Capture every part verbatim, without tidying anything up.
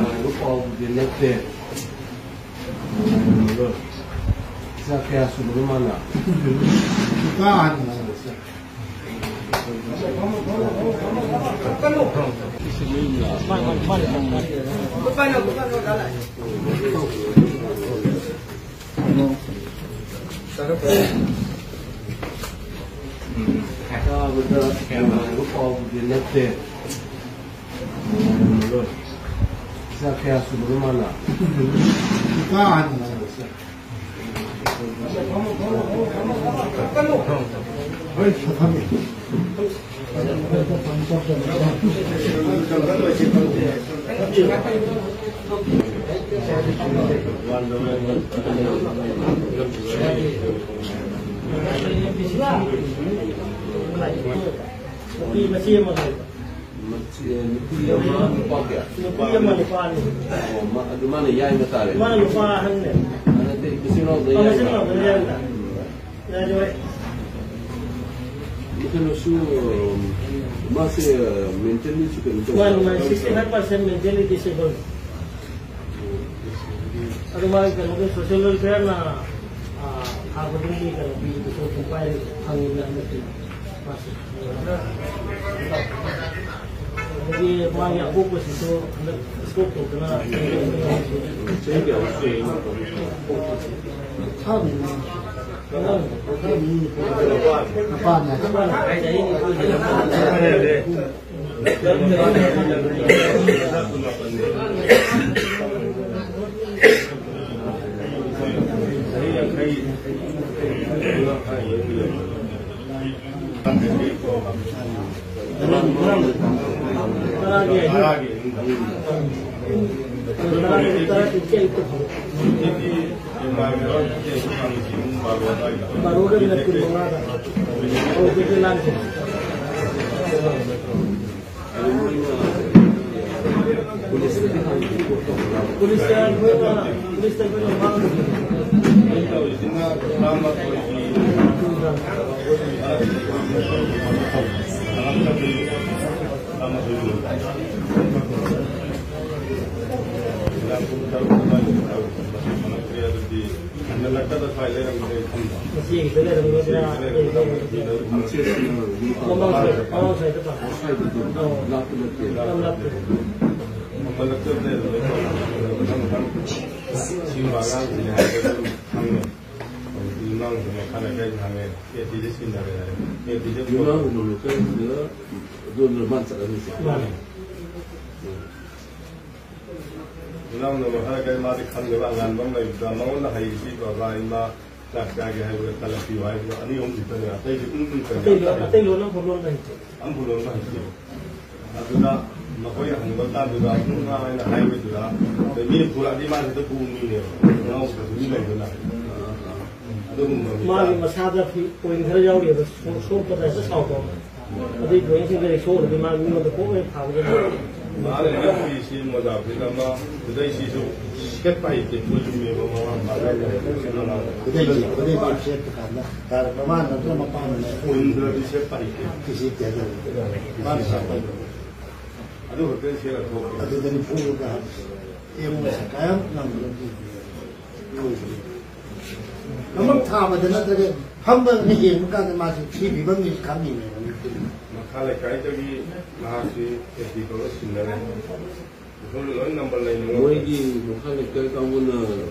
ꯅꯨꯡꯉꯥꯏꯕ ꯄꯥꯎꯕꯨꯗꯤ ꯅꯠꯇꯦ꯫ ꯏꯆꯥ ꯀꯌꯥ ꯁꯨꯕꯅꯣ ꯃꯥꯅ? ꯅꯨꯄꯥ ꯑꯍꯟ꯫ ꯇꯥꯕꯗ ꯅꯨꯡꯉꯥꯏꯕ ꯄꯥꯎꯕꯨꯗꯤ ꯅꯠꯇꯦ꯫ ꯏꯆꯥ ꯀꯌꯥ ꯁꯨꯕꯅꯣ ꯃꯥꯅ? ꯅꯨꯄꯥ ꯑꯍꯟ꯫ ꯅꯨꯄꯤ ꯃꯆꯦ ꯑꯃ ꯂꯩꯕ꯫ ꯃꯆꯦ, ꯅꯨꯄꯤ ꯑꯃ, ꯅꯨꯄꯥ ꯀꯌꯥ? ꯅꯨꯄꯤ ꯑꯃ, ꯅꯨꯄꯥ ꯑꯅꯤ꯫ ꯑꯣ, ꯃꯥ, ꯑꯗꯨ ꯃꯥꯅ ꯌꯥꯏꯃ ꯇꯥꯔꯦ? ꯃꯥꯅ ꯅꯨꯄꯥ ꯑꯍꯟꯅꯦ꯫ ꯑ, ꯅꯠꯇꯦ, ꯃꯆꯤꯟ ꯃꯅꯥꯎꯗ ꯑ, ꯌꯥꯏꯃ ꯃꯆꯤꯟ ꯇꯥꯔꯦ? ꯃꯅꯥꯎꯗ ꯌꯥꯏꯃ ꯇꯥꯔꯦ꯫ ꯎꯝ꯫ ꯌꯥꯏꯃ꯫ ꯀꯩꯅꯣꯁꯨ, ꯃꯥꯁꯦ, ꯃꯦꯟꯇꯦꯜꯂꯤꯁꯨ ꯀꯩꯅꯣ ꯇꯧꯕ? ꯃꯥꯅꯤ, ꯃꯥꯅꯤ, sixty five percent mentally disabled꯫ ꯑꯗꯨ ꯃꯥꯒꯤ ꯀꯩꯅꯣꯒꯤ social welfareꯅ, ꯑ, ꯊꯥ ꯈꯨꯗꯤꯡꯒꯤ ꯀꯩꯅꯣ ꯄꯤꯕꯗꯨꯁꯨ ꯑꯗꯨꯝ ꯄꯥꯏꯔꯤ, ꯐꯪꯉꯤꯕꯅ ꯍꯟꯗꯛꯇꯤ ꯃꯥꯁꯦ꯫ ꯑꯗꯒꯤ ꯃꯥꯒꯤ ꯑꯄꯣꯛꯄꯁꯤꯁꯨ ꯍꯟꯗꯛ stroke ꯇꯧꯗꯅ ꯆꯍꯤ ꯀꯌꯥꯃꯨꯛ ꯁꯨꯔꯦ? ꯅꯨꯄꯥꯅꯦ꯫ ꯕꯥꯔꯣꯒ ꯃꯤꯅꯠ ꯀꯨꯟꯃꯉꯥꯗ꯫ ꯍꯧꯖꯤꯛꯀꯤ ꯂꯥꯟꯁꯦ꯫ ꯄꯨꯂꯤꯁꯇ ꯑꯩꯈꯣꯏꯅ, ꯄꯨꯂꯤꯁꯇ ꯑꯩꯈꯣꯏꯅ ꯃꯥꯡ- ꯃꯆꯦꯒꯤꯗ ꯂꯩꯔꯝꯒꯗ꯭ꯔꯥ? ꯑꯩꯒꯤꯗ ꯂꯩꯔꯝꯒꯗ꯭ꯔꯥ? ꯃꯃꯥꯡ ꯁ꯭ꯋꯥꯏ-, ꯃꯃꯥꯡ ꯁ꯭ꯋꯥꯏꯗ ꯄꯥꯝꯃꯤ꯫ ꯑꯧ꯫ ꯌꯥꯝ ꯂꯥꯞꯇꯦ꯫ ꯁꯤꯒꯨꯝꯕ ꯑꯉꯥꯡꯁꯤꯡꯁꯦ ꯍꯥꯏꯕꯗꯤ ꯑꯗꯨꯝ ꯈꯪꯉꯦ꯫ ꯍꯧꯖꯤꯛꯇꯤ ꯏꯃꯥꯡꯁꯨ ꯃꯈꯥ ꯂꯩꯀꯥꯏꯗ ꯍꯥꯡꯉꯦ꯫ ꯑꯦ ꯇꯤꯗ ꯁꯤꯟꯅꯔꯦ ꯍꯥꯏꯔꯦ꯫ ꯑꯦ ꯇꯤꯗ ꯏꯃꯥꯡꯒꯨꯝꯕ ꯂꯩꯀꯥꯏꯁꯤꯗ ꯑꯗꯣꯝꯗ ꯃꯥꯅ ꯆꯠꯂꯝꯃꯤꯁꯦ꯫ ꯃꯥꯅꯦ꯫ ꯏꯅꯥꯎꯅ ꯃꯈꯥ ꯂꯩꯀꯥꯏ ꯃꯥꯗꯤ ꯈꯪꯗꯕ ꯑꯉꯥꯟꯕ ꯑꯃ ꯂꯩꯕꯗ ꯃꯉꯣꯟꯗ ꯍꯩꯔꯤꯁꯤ ꯕꯕꯥ ꯏꯃꯥ ꯆꯥꯛ ꯆꯥꯒꯦ ꯍꯥꯏꯕꯗ ꯇꯂꯞ ꯄꯤꯌꯨ ꯍꯥꯏꯕꯗ ꯑꯅꯤ ꯑꯍꯨꯝ ꯈꯛꯇꯅꯦ꯫ ꯑꯇꯩꯗꯤ ꯄꯨꯡ ꯄꯨꯡ ꯀꯔꯤ ꯑꯇꯩ ꯂꯣꯟ, ꯑꯇꯩ ꯂꯣꯟ ꯑꯃꯐꯥꯎ ꯂꯣꯟꯕ ꯍꯩꯇꯦ꯫ ꯑꯃꯐꯥꯎ ꯂꯣꯟꯕ ꯍꯩꯇꯦ꯫ ꯑꯗꯨꯗ ꯃꯈꯣꯏ ꯍꯪꯕ ꯀꯥꯟꯗꯨꯗ ꯄꯨꯡ ꯃꯉꯥ ꯍꯥꯏꯅ ꯍꯥꯏꯕꯗꯨꯗ ꯑꯗꯩ ꯃꯤꯅ ꯄꯨꯔꯛꯑꯗꯤ ꯃꯥꯁꯦ ꯍꯦꯛꯇ ꯄꯨꯕ ꯃꯤꯅꯦꯕ꯫ ꯉꯥꯎꯗ꯭ꯔꯁꯨ ꯃꯤ ꯂꯩꯗꯅ꯫ ꯑꯗꯨꯒꯨꯝꯕ ꯃꯤ ꯃꯥꯒꯤ ꯃꯁꯥꯗ ꯐꯤ-, point ꯈꯔ ꯌꯥꯎꯔꯤꯑꯕ, ꯁꯣ-, ꯁꯣꯛꯄꯗ ꯍꯦꯛꯇ ꯁꯥꯎꯕ꯫ ꯑꯗꯨꯏ point ꯁꯤꯡꯗꯣ ꯍꯦꯛ ꯁꯣꯛꯈ꯭ꯔꯗꯤ ꯃꯥ ꯃꯤꯉꯣꯟꯗ ꯀꯣꯛ ꯍꯦꯛ ꯊꯥꯕꯗ ꯃꯥꯅ ꯍꯟꯗꯛꯀꯤꯁꯤ ꯃꯣꯖꯥ ꯐꯨꯔꯤꯠ ꯑꯃ, ꯈꯨꯗꯩꯁꯤꯁꯨ ꯁꯦꯠꯄ ꯍꯩꯇꯦ, ꯄꯨꯜꯂꯤꯅꯦꯕ ꯃꯃꯥ ꯃꯄꯥꯅ꯫ ꯈꯨꯗꯩꯁꯦ, ꯈꯨꯗꯩꯁꯦ ꯁꯦꯠꯄ ꯀꯥꯟꯗ ꯇꯥꯔꯦ, ꯃꯃꯥ ꯅꯠꯇ꯭ꯔ ꯃꯄꯥꯅꯅꯦ꯫ ꯄꯨꯟꯗ꯭ꯔꯗꯤ ꯁꯦꯠꯄ ꯍꯩꯇꯦ꯫ ꯁꯤ ꯁꯦꯠꯇꯦ ꯍꯥꯏꯗꯣ꯫ ꯃꯥꯅ ꯁꯦꯠꯄ ꯍꯩꯇꯕ꯫ ꯑꯗꯨ ꯈꯛꯇꯅꯤ ꯁꯦꯠꯂ ꯊꯣꯛꯄ꯫ ꯑꯗꯨꯗꯅꯤ ꯐꯨꯕꯗ ꯌꯦꯡꯉꯨ, ꯁꯀꯥꯏ ꯌꯥꯝ ꯉꯝꯕꯗꯣ꯫ ꯑꯃꯨꯛ ꯊꯥꯕꯗ ꯅꯠꯇ꯭ꯔꯒ ꯐꯝꯕꯅ ꯌꯦꯡꯕ ꯀꯥꯟꯗ ꯃꯥꯁꯦ ꯁꯤ ꯐꯤꯕꯝꯅꯤ ꯈꯪꯉꯤꯅꯦꯕ꯫ ꯃꯈꯥ ꯂꯩꯀꯥꯏꯗꯒꯤ ꯃꯍꯥꯛꯁꯤ ꯑꯦ ꯄꯤ ꯇꯧꯔ ꯁꯤꯟꯅꯔꯦ꯫ ꯎꯈ꯭ꯔꯨꯜ ꯂꯣꯏ ꯅꯝꯕꯔ ꯂꯩꯅ ꯃꯣꯏꯒꯤ ꯃꯈꯥ ꯂꯩꯀꯥꯏ ꯀꯥꯡꯕꯨꯅ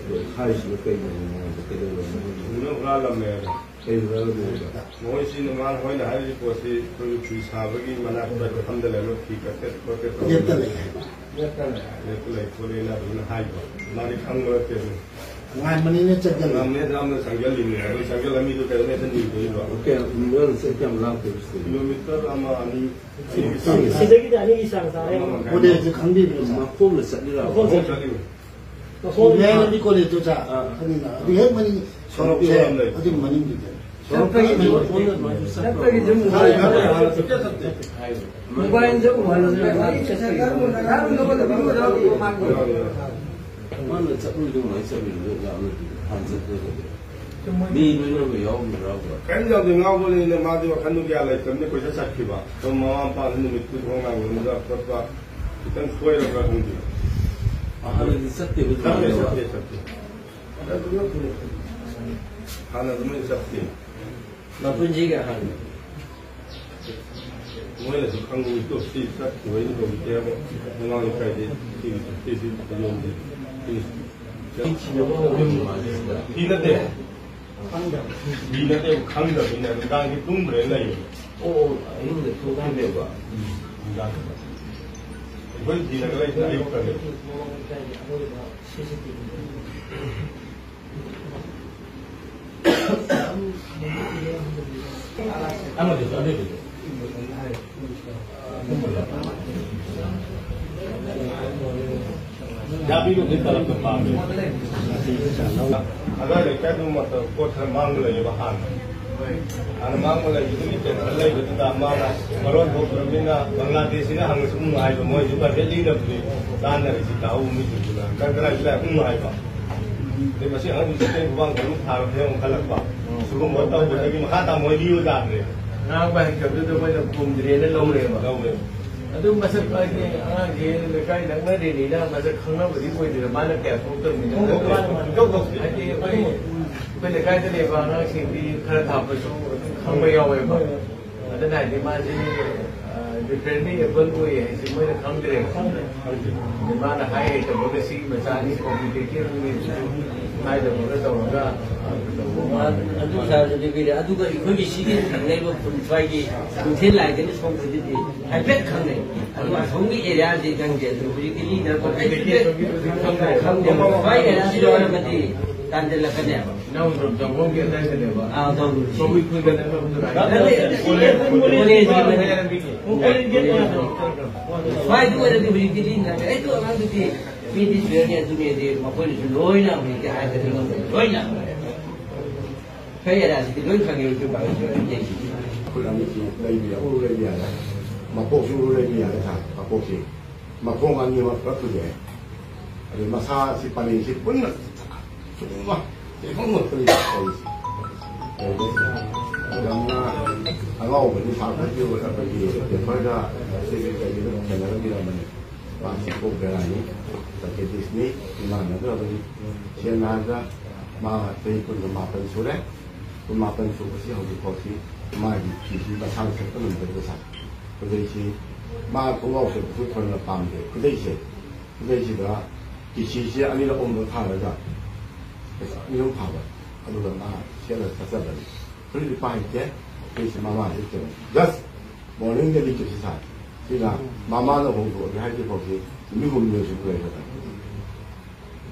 ꯍꯥꯏꯔꯤꯁꯤꯅ ꯀꯩꯅꯣ? ꯀꯩꯗꯧꯔꯕꯅꯣ? ꯎꯅ ꯍꯨꯔꯥꯜꯂꯝꯃꯦ ꯍꯥꯏꯕ꯫ ꯀꯩ ꯍꯨꯔꯥꯜꯂꯝꯃꯦ ꯍꯥꯏꯕ? ꯃꯣꯏꯁꯤꯅ ꯃꯥꯅ ꯍꯣꯏꯅ ꯍꯥꯏꯔꯤꯁꯤ ꯄꯣꯠꯁꯤ ꯑꯩꯈꯣꯏꯒꯤ ꯐꯤ ꯁꯥꯕꯒꯤ ꯃꯅꯥꯛꯇ ꯃꯐꯝꯗ ꯂꯩꯔꯝꯕ ꯐꯤ ꯀꯛꯊꯠ ꯈꯣꯠꯊꯠ ꯇꯧꯕ꯫ ꯂꯦꯞꯇ ꯂꯩ ꯍꯥꯏꯕ꯫ ꯂꯦꯞꯇ ꯂꯩ ꯈꯣꯠꯂꯦꯅ ꯑꯗꯨꯃꯥꯏꯅ ꯍꯥꯏꯕ꯫ ꯃꯥꯗꯤ ꯈꯪꯕ ꯅꯠꯇꯦ ꯑꯗꯨ꯫ ꯉꯥꯟꯕꯅꯤꯅ ꯆꯪꯁꯤꯜꯂꯤ꯫ ꯉꯥꯟꯕꯅꯤꯅ ꯌꯥꯝꯅ ꯆꯪꯁꯤꯜꯂꯤꯅꯦ꯫ ꯑꯗꯨ ꯆꯪꯁꯤꯜꯂ ꯃꯤꯗꯨ ꯀꯩꯗꯧꯅꯦ ꯍꯦꯛꯇ ꯅꯤꯗꯣꯏꯕ? ꯑꯣꯀꯦ, ꯅꯣꯏꯅ ꯆꯠ ꯀꯌꯥꯝ ꯂꯥꯞꯀꯦ ꯁꯤꯗꯒꯤ? ꯀꯤꯂꯣꯃꯤꯇꯔ ꯑꯃ, ꯑꯅꯤ꯫ ꯁꯤꯗꯒꯤꯗꯤ ꯑꯅꯤꯒꯤ ꯆꯥꯡ ꯇꯥꯔꯦ꯫ ꯑꯃ ꯃꯈꯥꯏ꯫ ꯀꯣꯂꯦꯖꯁꯦ ꯈꯪꯕꯤꯕ꯭ꯔꯣ, ꯁꯥꯔ? ꯃꯈꯣꯡꯅ ꯆꯠꯂꯤꯔꯕ? ꯃꯈꯣꯡ ꯆꯠꯂꯤ꯫ ꯃꯈꯣꯡ ꯃꯌꯥꯏ ꯂꯝꯕꯤ ꯀꯣꯂꯦꯖꯇꯨ, ꯁꯥꯔ, ꯑꯥ꯫ ꯈꯪꯉꯤꯅ? ꯑꯗꯨ ꯍꯦꯛ ꯃꯅꯤꯡ ꯁꯣꯔꯣꯛꯁꯦ ꯁꯣꯔꯣꯛ ꯂꯩ꯫ ꯑꯗꯨꯒꯤ ꯃꯅꯤꯡꯗꯨꯗ꯫ ꯁꯣꯔꯣꯛ ꯆꯠꯄꯒꯤ ꯃꯅꯤꯡ꯫ ꯃꯈꯣꯡꯅ ꯑꯗꯨꯃꯥꯏꯅ ꯆꯠꯄ꯫ ꯆꯠꯄꯒꯤ ꯑꯗꯨꯝ ꯍꯥꯏ, ꯍꯥꯏ, ꯍꯥꯏ, ꯆꯠꯄ ꯍꯥꯏ꯫ ꯃꯣꯕꯥꯏꯜꯗ ꯎꯍꯜꯂꯁꯨ ꯌꯥꯏ꯫ ꯃꯥꯅ ꯆꯠꯂꯨꯏꯗꯣ ꯀꯃꯥꯏꯅ ꯆꯠꯂꯨꯏꯅꯣ? ꯌꯥꯝꯅ ꯍꯥꯟꯅ ꯆꯠꯄꯗꯗꯤ꯫ ꯃꯤ ꯂꯣꯏꯅꯃꯛ ꯌꯥꯎꯔꯝꯕ꯭ꯔꯕ? ꯀꯔꯤꯝ ꯌꯥꯎꯗꯦ, ꯉꯥꯎꯕꯅꯤꯅ ꯃꯥꯗꯤ ꯋꯥꯈꯜꯗꯣ ꯀꯌꯥ ꯂꯩꯇꯕꯅꯤꯅ ꯀꯣꯏꯆꯠ ꯆꯠꯈꯤꯕ꯫ ꯑꯗꯨꯝ ꯃꯃꯥ ꯃꯄꯥꯅ ꯅꯨꯃꯤꯠꯇꯨ ꯊꯣꯡ ꯍꯥꯡꯕꯗ ꯈꯣꯠꯄ ꯈꯤꯇꯪ ꯁꯣꯏꯔꯕ꯭ꯔꯥ ꯈꯪꯗꯦ꯫ ꯍꯥꯟꯅꯗꯤ ꯆꯠꯇꯦꯕ ꯆꯠꯇꯦ, ꯑꯗꯨꯃꯥꯏꯅ? ꯆꯠꯇꯦ, ꯆꯠꯇꯦ꯫ ꯑꯗꯨ ꯍꯥꯟꯅ ꯑꯗꯨꯃꯥꯏꯅ ꯆꯠꯇꯦ꯫ ꯃꯄꯨꯟꯁꯤꯒꯤ ꯑꯍꯥꯟꯕ꯫ ꯃꯣꯏꯅꯁꯨ ꯈꯪꯉꯤ, ꯇꯣ ꯁꯤ ꯆꯠꯈꯤꯕꯩꯅꯤ ꯇꯧꯕꯤꯗꯦ ꯍꯥꯏꯕ꯫ ꯃꯃꯥꯡ ꯂꯩꯀꯥꯏꯗꯤ ꯁꯤ, ꯁꯤ, ꯁꯤ ꯌꯣꯟꯗꯦ꯫ ꯁꯤ ꯐꯤ ꯅꯠꯇꯦ꯫ ꯐꯤ ꯅꯠꯇꯦ, ꯈꯪꯗꯕꯅꯤꯅ ꯅꯨꯡꯗꯥꯡꯗꯤ ꯇꯨꯝꯗ꯭ꯔꯦ ꯂꯩꯌꯦ꯫ ꯑꯣ, ꯑꯣ, ꯑꯍꯤꯡꯗ ꯊꯣꯛꯈꯤꯕꯅꯦꯕ꯫ ꯎꯝ, ꯅꯨꯡꯗꯥꯡꯗ꯫ ꯑꯩꯈꯣꯏ ꯊꯤꯔꯒ ꯂꯩꯇ꯭ꯔꯦ, ꯑꯌꯨꯛꯇꯅꯦ꯫ ꯑꯃꯗꯨꯁꯨ ꯑꯗꯨꯏꯗꯨꯁꯨ꯫ ꯌꯥꯕꯤꯔꯨꯕꯗꯤ ꯇꯂꯞꯇꯣ ꯄꯥꯝꯃꯦ꯫ ꯑꯗꯨꯋꯥꯏ ꯂꯩꯀꯥꯏꯗꯨ ꯃꯇꯝ ꯄꯣꯠ ꯈꯔ ꯃꯥꯡꯕ ꯂꯩꯌꯦꯕ ꯍꯥꯟꯅ꯫ ꯍꯥꯟꯅ ꯃꯥꯡꯕ ꯂꯩꯕꯗꯨꯒꯤ ꯇꯦꯟꯗꯔ ꯂꯩꯕꯗꯨꯗ ꯃꯥꯅ ꯃꯔꯣꯟ ꯊꯣꯛꯇ꯭ꯔꯕꯅꯤꯅ ꯕꯪꯒ꯭ꯂꯥꯗꯦꯁꯁꯤꯅ ꯍꯪꯉꯁꯨ ꯎꯝ ꯍꯥꯏꯕ, ꯃꯣꯏꯁꯨ ꯄ꯭ꯔꯥꯏꯚꯦꯠ ꯂꯤꯗꯕꯗꯤ ꯇꯥꯟꯅꯔꯤꯁꯤ ꯇꯥꯍꯧꯕ ꯃꯤꯁꯤꯡꯗꯨꯅ ꯀꯔꯥꯏ ꯀꯔꯥꯏ ꯎꯝ ꯍꯥꯏꯕ꯫ ꯑꯗꯩ ꯃꯁꯤ ꯑꯉꯥꯡꯁꯤ ꯆꯦꯡ ꯈꯨꯕꯥꯡ ꯇꯔꯨꯛ ꯊꯥꯔꯕꯅꯦ ꯑꯃꯨꯛ ꯈꯜꯂꯛꯄ꯫ ꯁꯤꯒꯨꯝꯕ ꯇꯧꯕꯗꯒꯤ ꯃꯈꯥ ꯇꯥꯃꯣꯏꯗꯤ ꯌꯥꯗ꯭ꯔꯦ꯫ ꯉꯥꯡꯕ ꯍꯩꯇꯕꯗꯨꯗ ꯃꯣꯏꯅ ꯈꯨꯝꯗ꯭ꯔꯦꯅ ꯂꯧꯔꯦꯕ꯫ ꯂꯧꯔꯦ꯫ ꯑꯗꯨ ꯃꯁꯛ ꯍꯥꯏꯗꯤ ꯑꯉꯥꯡꯁꯦ ꯂꯩꯀꯥꯏ ꯅꯛꯅꯔꯤꯅꯤꯅ ꯃꯁꯛ ꯈꯪꯅꯕꯗꯤ ꯑꯣꯏꯗꯦꯗ, ꯃꯥꯅ ꯀꯌꯥ ꯊꯣꯛꯇꯕꯅꯤꯅ꯫ ꯊꯣꯛꯇꯦ, ꯊꯣꯛꯇꯦ꯫ ꯍꯥꯏꯗꯤ ꯑꯩꯈꯣꯏ, ꯑꯩꯈꯣꯏ ꯂꯩꯀꯥꯏꯗ ꯂꯩꯕ ꯑꯉꯥꯡꯁꯤꯡꯗꯤ ꯈꯔ ꯊꯥꯞꯄꯁꯨ ꯑꯗꯨꯝ ꯈꯪꯕ ꯌꯥꯎꯋꯦꯕ꯫ ꯑꯗꯨꯅ ꯍꯥꯏꯗꯤ ꯃꯥꯁꯦ, ꯑ, differently able ꯑꯣꯏ ꯍꯥꯏꯁꯦ ꯃꯣꯏꯅ ꯈꯪꯗ꯭ꯔꯦꯕ꯫ ꯈꯪꯗ꯭ꯔꯦ꯫ ꯑꯗꯩ ꯃꯥꯅ ꯍꯥꯏ ꯍꯩꯇꯕꯒ ꯁꯤꯒꯤ ꯃꯆꯥꯅꯤ complicated ꯑꯣꯏ ꯍꯥꯏꯗꯕꯒ ꯇꯧꯔꯒ, ꯑ, ꯇꯧꯕ ꯃꯥꯜꯂꯦ꯫ ꯑꯗꯨ ꯁꯥꯔꯁꯨ ꯄꯤꯕꯤꯔꯦ꯫ ꯑꯗꯨꯒ ꯑꯩꯈꯣꯏꯒꯤ ꯁꯤꯒꯤ ꯊꯪꯅꯩꯕ ꯈꯨꯟ ꯁ꯭ꯋꯥꯏꯒꯤ ꯅꯨꯡꯊꯤꯜ ꯂꯥꯏꯗꯅ ꯁꯣꯝꯕꯗꯨꯗꯤ ꯍꯥꯏꯐꯦꯠ ꯈꯪꯅꯩ꯫ ꯑꯗꯨ ꯑꯁꯣꯝꯒꯤ area ꯁꯤ ꯈꯪꯗꯦ꯫ ꯑꯗꯨ ꯍꯧꯖꯤꯛꯀꯤ leader ꯈꯪꯗꯦ꯫ ꯁ꯭ꯋꯥꯏ area ꯁꯤ ꯑꯣꯏꯔꯒꯗꯤ ꯇꯥꯟꯁꯤꯜꯂꯛꯀꯅꯦꯕ꯫ ꯏꯅꯥꯎ ꯖꯣꯟ ꯆꯪꯐꯝꯒꯤ ꯑꯗꯥꯏꯗꯅꯦꯕ꯫ ꯑꯥ, ꯇꯧꯔꯨꯔꯁꯤ꯫ ꯁꯣꯝꯒꯤ ꯈꯨꯟꯗ ꯅꯠꯇꯕ ꯅꯠꯇꯦ, ꯅꯠꯇꯦ, ꯀꯣꯂꯦꯖ, ꯀꯣꯂꯦꯖ ꯀꯣꯂꯦꯖ ꯂꯩꯔꯝꯃꯤꯅꯦ꯫ ꯁ꯭ꯋꯥꯏꯗ ꯑꯣꯏꯔꯗꯤ ꯍꯧꯖꯤꯛꯇꯤ ꯂꯤꯟ ꯂꯥꯛꯑꯦ꯫ ꯑꯩꯗꯣ ꯑꯉꯥꯡꯗꯨꯗꯤ ꯃꯤꯗꯤ ꯁꯤꯔꯅꯤ ꯑꯗꯨꯅꯦꯗꯤ ꯃꯈꯣꯏꯅꯁꯨ ꯂꯣꯏꯅ ꯍꯧꯖꯤꯛꯇꯤ ꯍꯥꯏꯔꯒꯗꯤ ꯉꯝꯃꯣꯏ꯫ ꯂꯣꯏꯅ ꯈꯔ ꯑꯔꯥꯁꯤꯗꯤ ꯂꯣꯏ ꯈꯪꯉꯦ ꯍꯧꯖꯤꯛ ꯄꯥꯜꯂꯤꯁꯦ꯫ ꯈꯨꯠ ꯑꯅꯤꯁꯤ ꯂꯩꯕ ꯌꯥ-, ꯎꯔꯨ ꯂꯩꯕ ꯌꯥꯔꯦ꯫ ꯃꯀꯣꯛꯁꯨ ꯎꯔꯨ ꯂꯩꯕ ꯌꯥꯔꯦ ꯁꯥꯔ꯫ ꯃꯀꯣꯛꯁꯤ꯫ ꯃꯈꯣꯡ ꯑꯅꯤꯃꯛ ꯄꯨꯂꯞ ꯄꯨꯊꯣꯛꯑꯦ꯫ ꯑꯗꯩ ꯃꯁꯥꯁꯤ ꯄꯔꯦꯡꯁꯤ ꯄꯨꯟꯅ ꯆꯨꯝꯅ ꯆꯦꯟꯐꯝ ꯉꯛꯄꯅꯤ ꯇꯧꯔꯤꯁꯦ꯫ ꯌꯥꯝꯅ ꯑꯉꯥꯎꯕꯅꯤ ꯁꯥꯔ, ꯑꯩꯈꯣꯏꯒꯤ paper ꯗ ꯁꯤꯒꯤ ꯀꯩꯒꯤꯅꯣ ꯈꯦꯠꯅꯔꯝꯕꯤꯔꯝꯕꯅꯤ꯫ ꯃꯥꯁꯤ ꯀꯣꯛ ꯕꯦꯔꯥꯅꯤ, psychiatrist ꯅꯤ, ꯏꯃꯥꯟꯅꯗ꯭ꯔꯕꯅꯤ꯫ ꯁꯦꯡꯅ ꯍꯥꯏꯔꯕꯗ ꯃꯥ ꯆꯍꯤ ꯀꯨꯟꯒ ꯃꯥꯄꯟ ꯁꯨꯔꯦ꯫ ꯀꯨꯟ ꯃꯥꯄꯟ ꯁꯨꯕꯁꯤ ꯍꯧꯖꯤꯛ ꯐꯥꯎꯁꯤ ꯃꯥꯒꯤ ꯐꯤꯁꯤ ꯃꯁꯥꯅ ꯁꯦꯠꯄ ꯉꯝꯗꯕꯗ ꯁꯥꯏ꯫ ꯈꯨꯗꯩꯁꯤ ꯃꯥ ꯈꯣꯡꯒ꯭ꯔꯥꯎ ꯁꯦꯠꯄꯁꯨ ꯊꯣꯏꯅ ꯄꯥꯝꯗꯦ꯫ ꯈꯨꯗꯩꯁꯦ, ꯈꯨꯗꯩꯁꯤꯗ ꯀꯤꯁꯤꯁꯦ ꯑꯅꯤꯔꯛ ꯑꯍꯨꯝꯂꯛ ꯊꯥꯔꯒ ꯄꯩꯁꯥ ꯑꯅꯤ ꯑꯍꯨꯝ ꯊꯥꯕ, ꯑꯗꯨꯒ ꯃꯥ ꯁꯦꯠꯂꯒ ꯆꯠꯆꯕꯅꯤ꯫ ꯐꯨꯔꯤꯠ ꯂꯤꯠꯄ ꯍꯩꯇꯦ꯫ ꯐꯨꯔꯤꯠꯁꯦ ꯃꯃꯥ ꯂꯤꯠꯇꯦꯕ꯫ Just morningꯗ ꯂꯤꯠꯄꯁꯤ ꯁꯥꯏ꯫ ꯁꯤꯅ ꯃꯃꯥꯅ ꯍꯣꯡꯗꯣꯛꯑꯒꯦ ꯍꯥꯏꯗ꯭ꯔꯤ ꯐꯥꯎꯗꯤ ꯅꯨꯃꯤꯠ ꯍꯨꯝꯅꯤ ꯁꯨ ꯂꯩꯔꯒ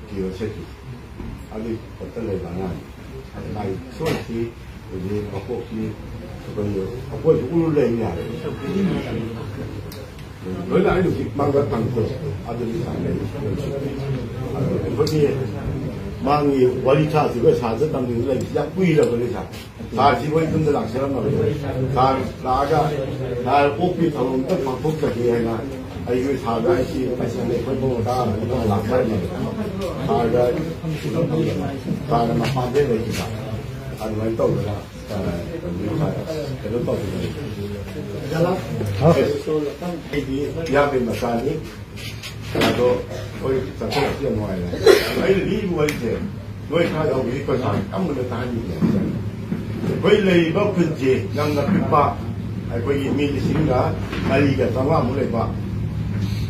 ꯐꯤꯔꯣꯜ ꯁꯦꯠꯈꯤ꯫ ꯑꯗꯨꯏ ꯈꯛꯇ ꯂꯩꯕ ꯑꯉꯥꯡꯅꯤ꯫ ꯑꯗ ꯃꯥꯒꯤ ꯁꯣꯏꯁꯤ ꯍꯧꯖꯤꯛ ꯃꯀꯣꯛꯁꯤ ꯀꯩꯅꯣ, ꯑꯩꯈꯣꯏꯁꯨ ꯎꯔꯨ ꯂꯩ ꯌꯥꯔꯦ꯫ ꯂꯣꯏꯅ ꯑꯩ ꯍꯧꯖꯤꯛ ꯃꯥꯡꯗ ꯊꯝꯈ꯭ꯔꯦ꯫ ꯑꯗꯨꯗꯤ ꯁꯥꯟꯅꯩ꯫ ꯑꯗꯣ ꯑꯩꯈꯣꯏꯒꯤ ꯃꯥꯒꯤ ꯋꯥꯔꯤ ꯁꯥꯁꯤ ꯑꯩꯈꯣꯏ ꯁꯥꯁꯤꯗ ꯇꯝꯕꯤꯕ ꯂꯩꯕꯁꯤ ꯌꯥꯝ ꯀꯨꯏꯔꯕꯅꯤ ꯁꯥꯔ꯫ ꯁꯥꯔꯁꯤ ꯑꯩꯈꯣꯏ ꯌꯨꯝꯗ ꯂꯥꯛꯆꯔꯝꯃꯕꯅꯤ꯫ ꯁꯥꯔ ꯂꯥꯛꯑꯒ ꯁꯥꯔ ꯑꯣꯛꯄꯤ ꯊꯧꯔꯝ ꯑꯝꯇ ꯄꯥꯡꯊꯣꯛꯆꯒꯦ ꯍꯥꯏꯅ ꯑꯩꯈꯣꯏ ꯁꯥꯔꯗ ꯑꯩꯁꯤ ꯑꯩꯈꯣꯏ ꯃꯣꯃꯣ ꯇꯥꯔꯒ ꯂꯥꯛꯆꯔꯝꯃꯕꯅꯤ꯫ ꯁꯥꯔꯗ ꯁꯥꯔꯅ ꯃꯄꯥꯟꯗ ꯂꯩꯈꯤꯕ ꯑꯗꯨꯃꯥꯏꯅ ꯇꯧꯗꯅ ꯀꯩꯅꯣ ꯇꯧꯕꯅꯤ꯫ ꯑꯩꯗꯤ ꯏꯌꯥꯝꯕꯒꯤ ꯃꯆꯥꯅꯤ꯫ ꯑꯗꯣ ꯑꯩꯈꯣꯏ ꯆꯠꯊꯣꯛꯂꯛꯄꯁꯤ ꯌꯥꯝ ꯅꯨꯡꯉꯥꯏꯔꯦ꯫ ꯑꯗꯣ ꯑꯩꯅ ꯂꯤꯔꯤꯕ ꯋꯥꯔꯤꯁꯦ ꯅꯣꯏ ꯈꯔ ꯌꯥꯎꯕꯒꯤ ꯑꯩꯈꯣꯏ ꯁꯥꯔ ꯌꯥꯝꯅ ꯇꯥꯍꯟꯅꯤꯡꯉꯦ꯫ ꯑꯩꯈꯣꯏ ꯂꯩꯔꯤꯕ ꯈꯨꯟꯁꯦ ꯌꯥꯝꯅ ꯄꯤꯛꯄ, ꯑꯩꯈꯣꯏꯒꯤ ꯃꯤ ꯂꯤꯁꯤꯡꯒ ꯃꯔꯤꯒ ꯆꯥꯝꯃꯉꯥꯃꯨꯛ ꯂꯩꯕ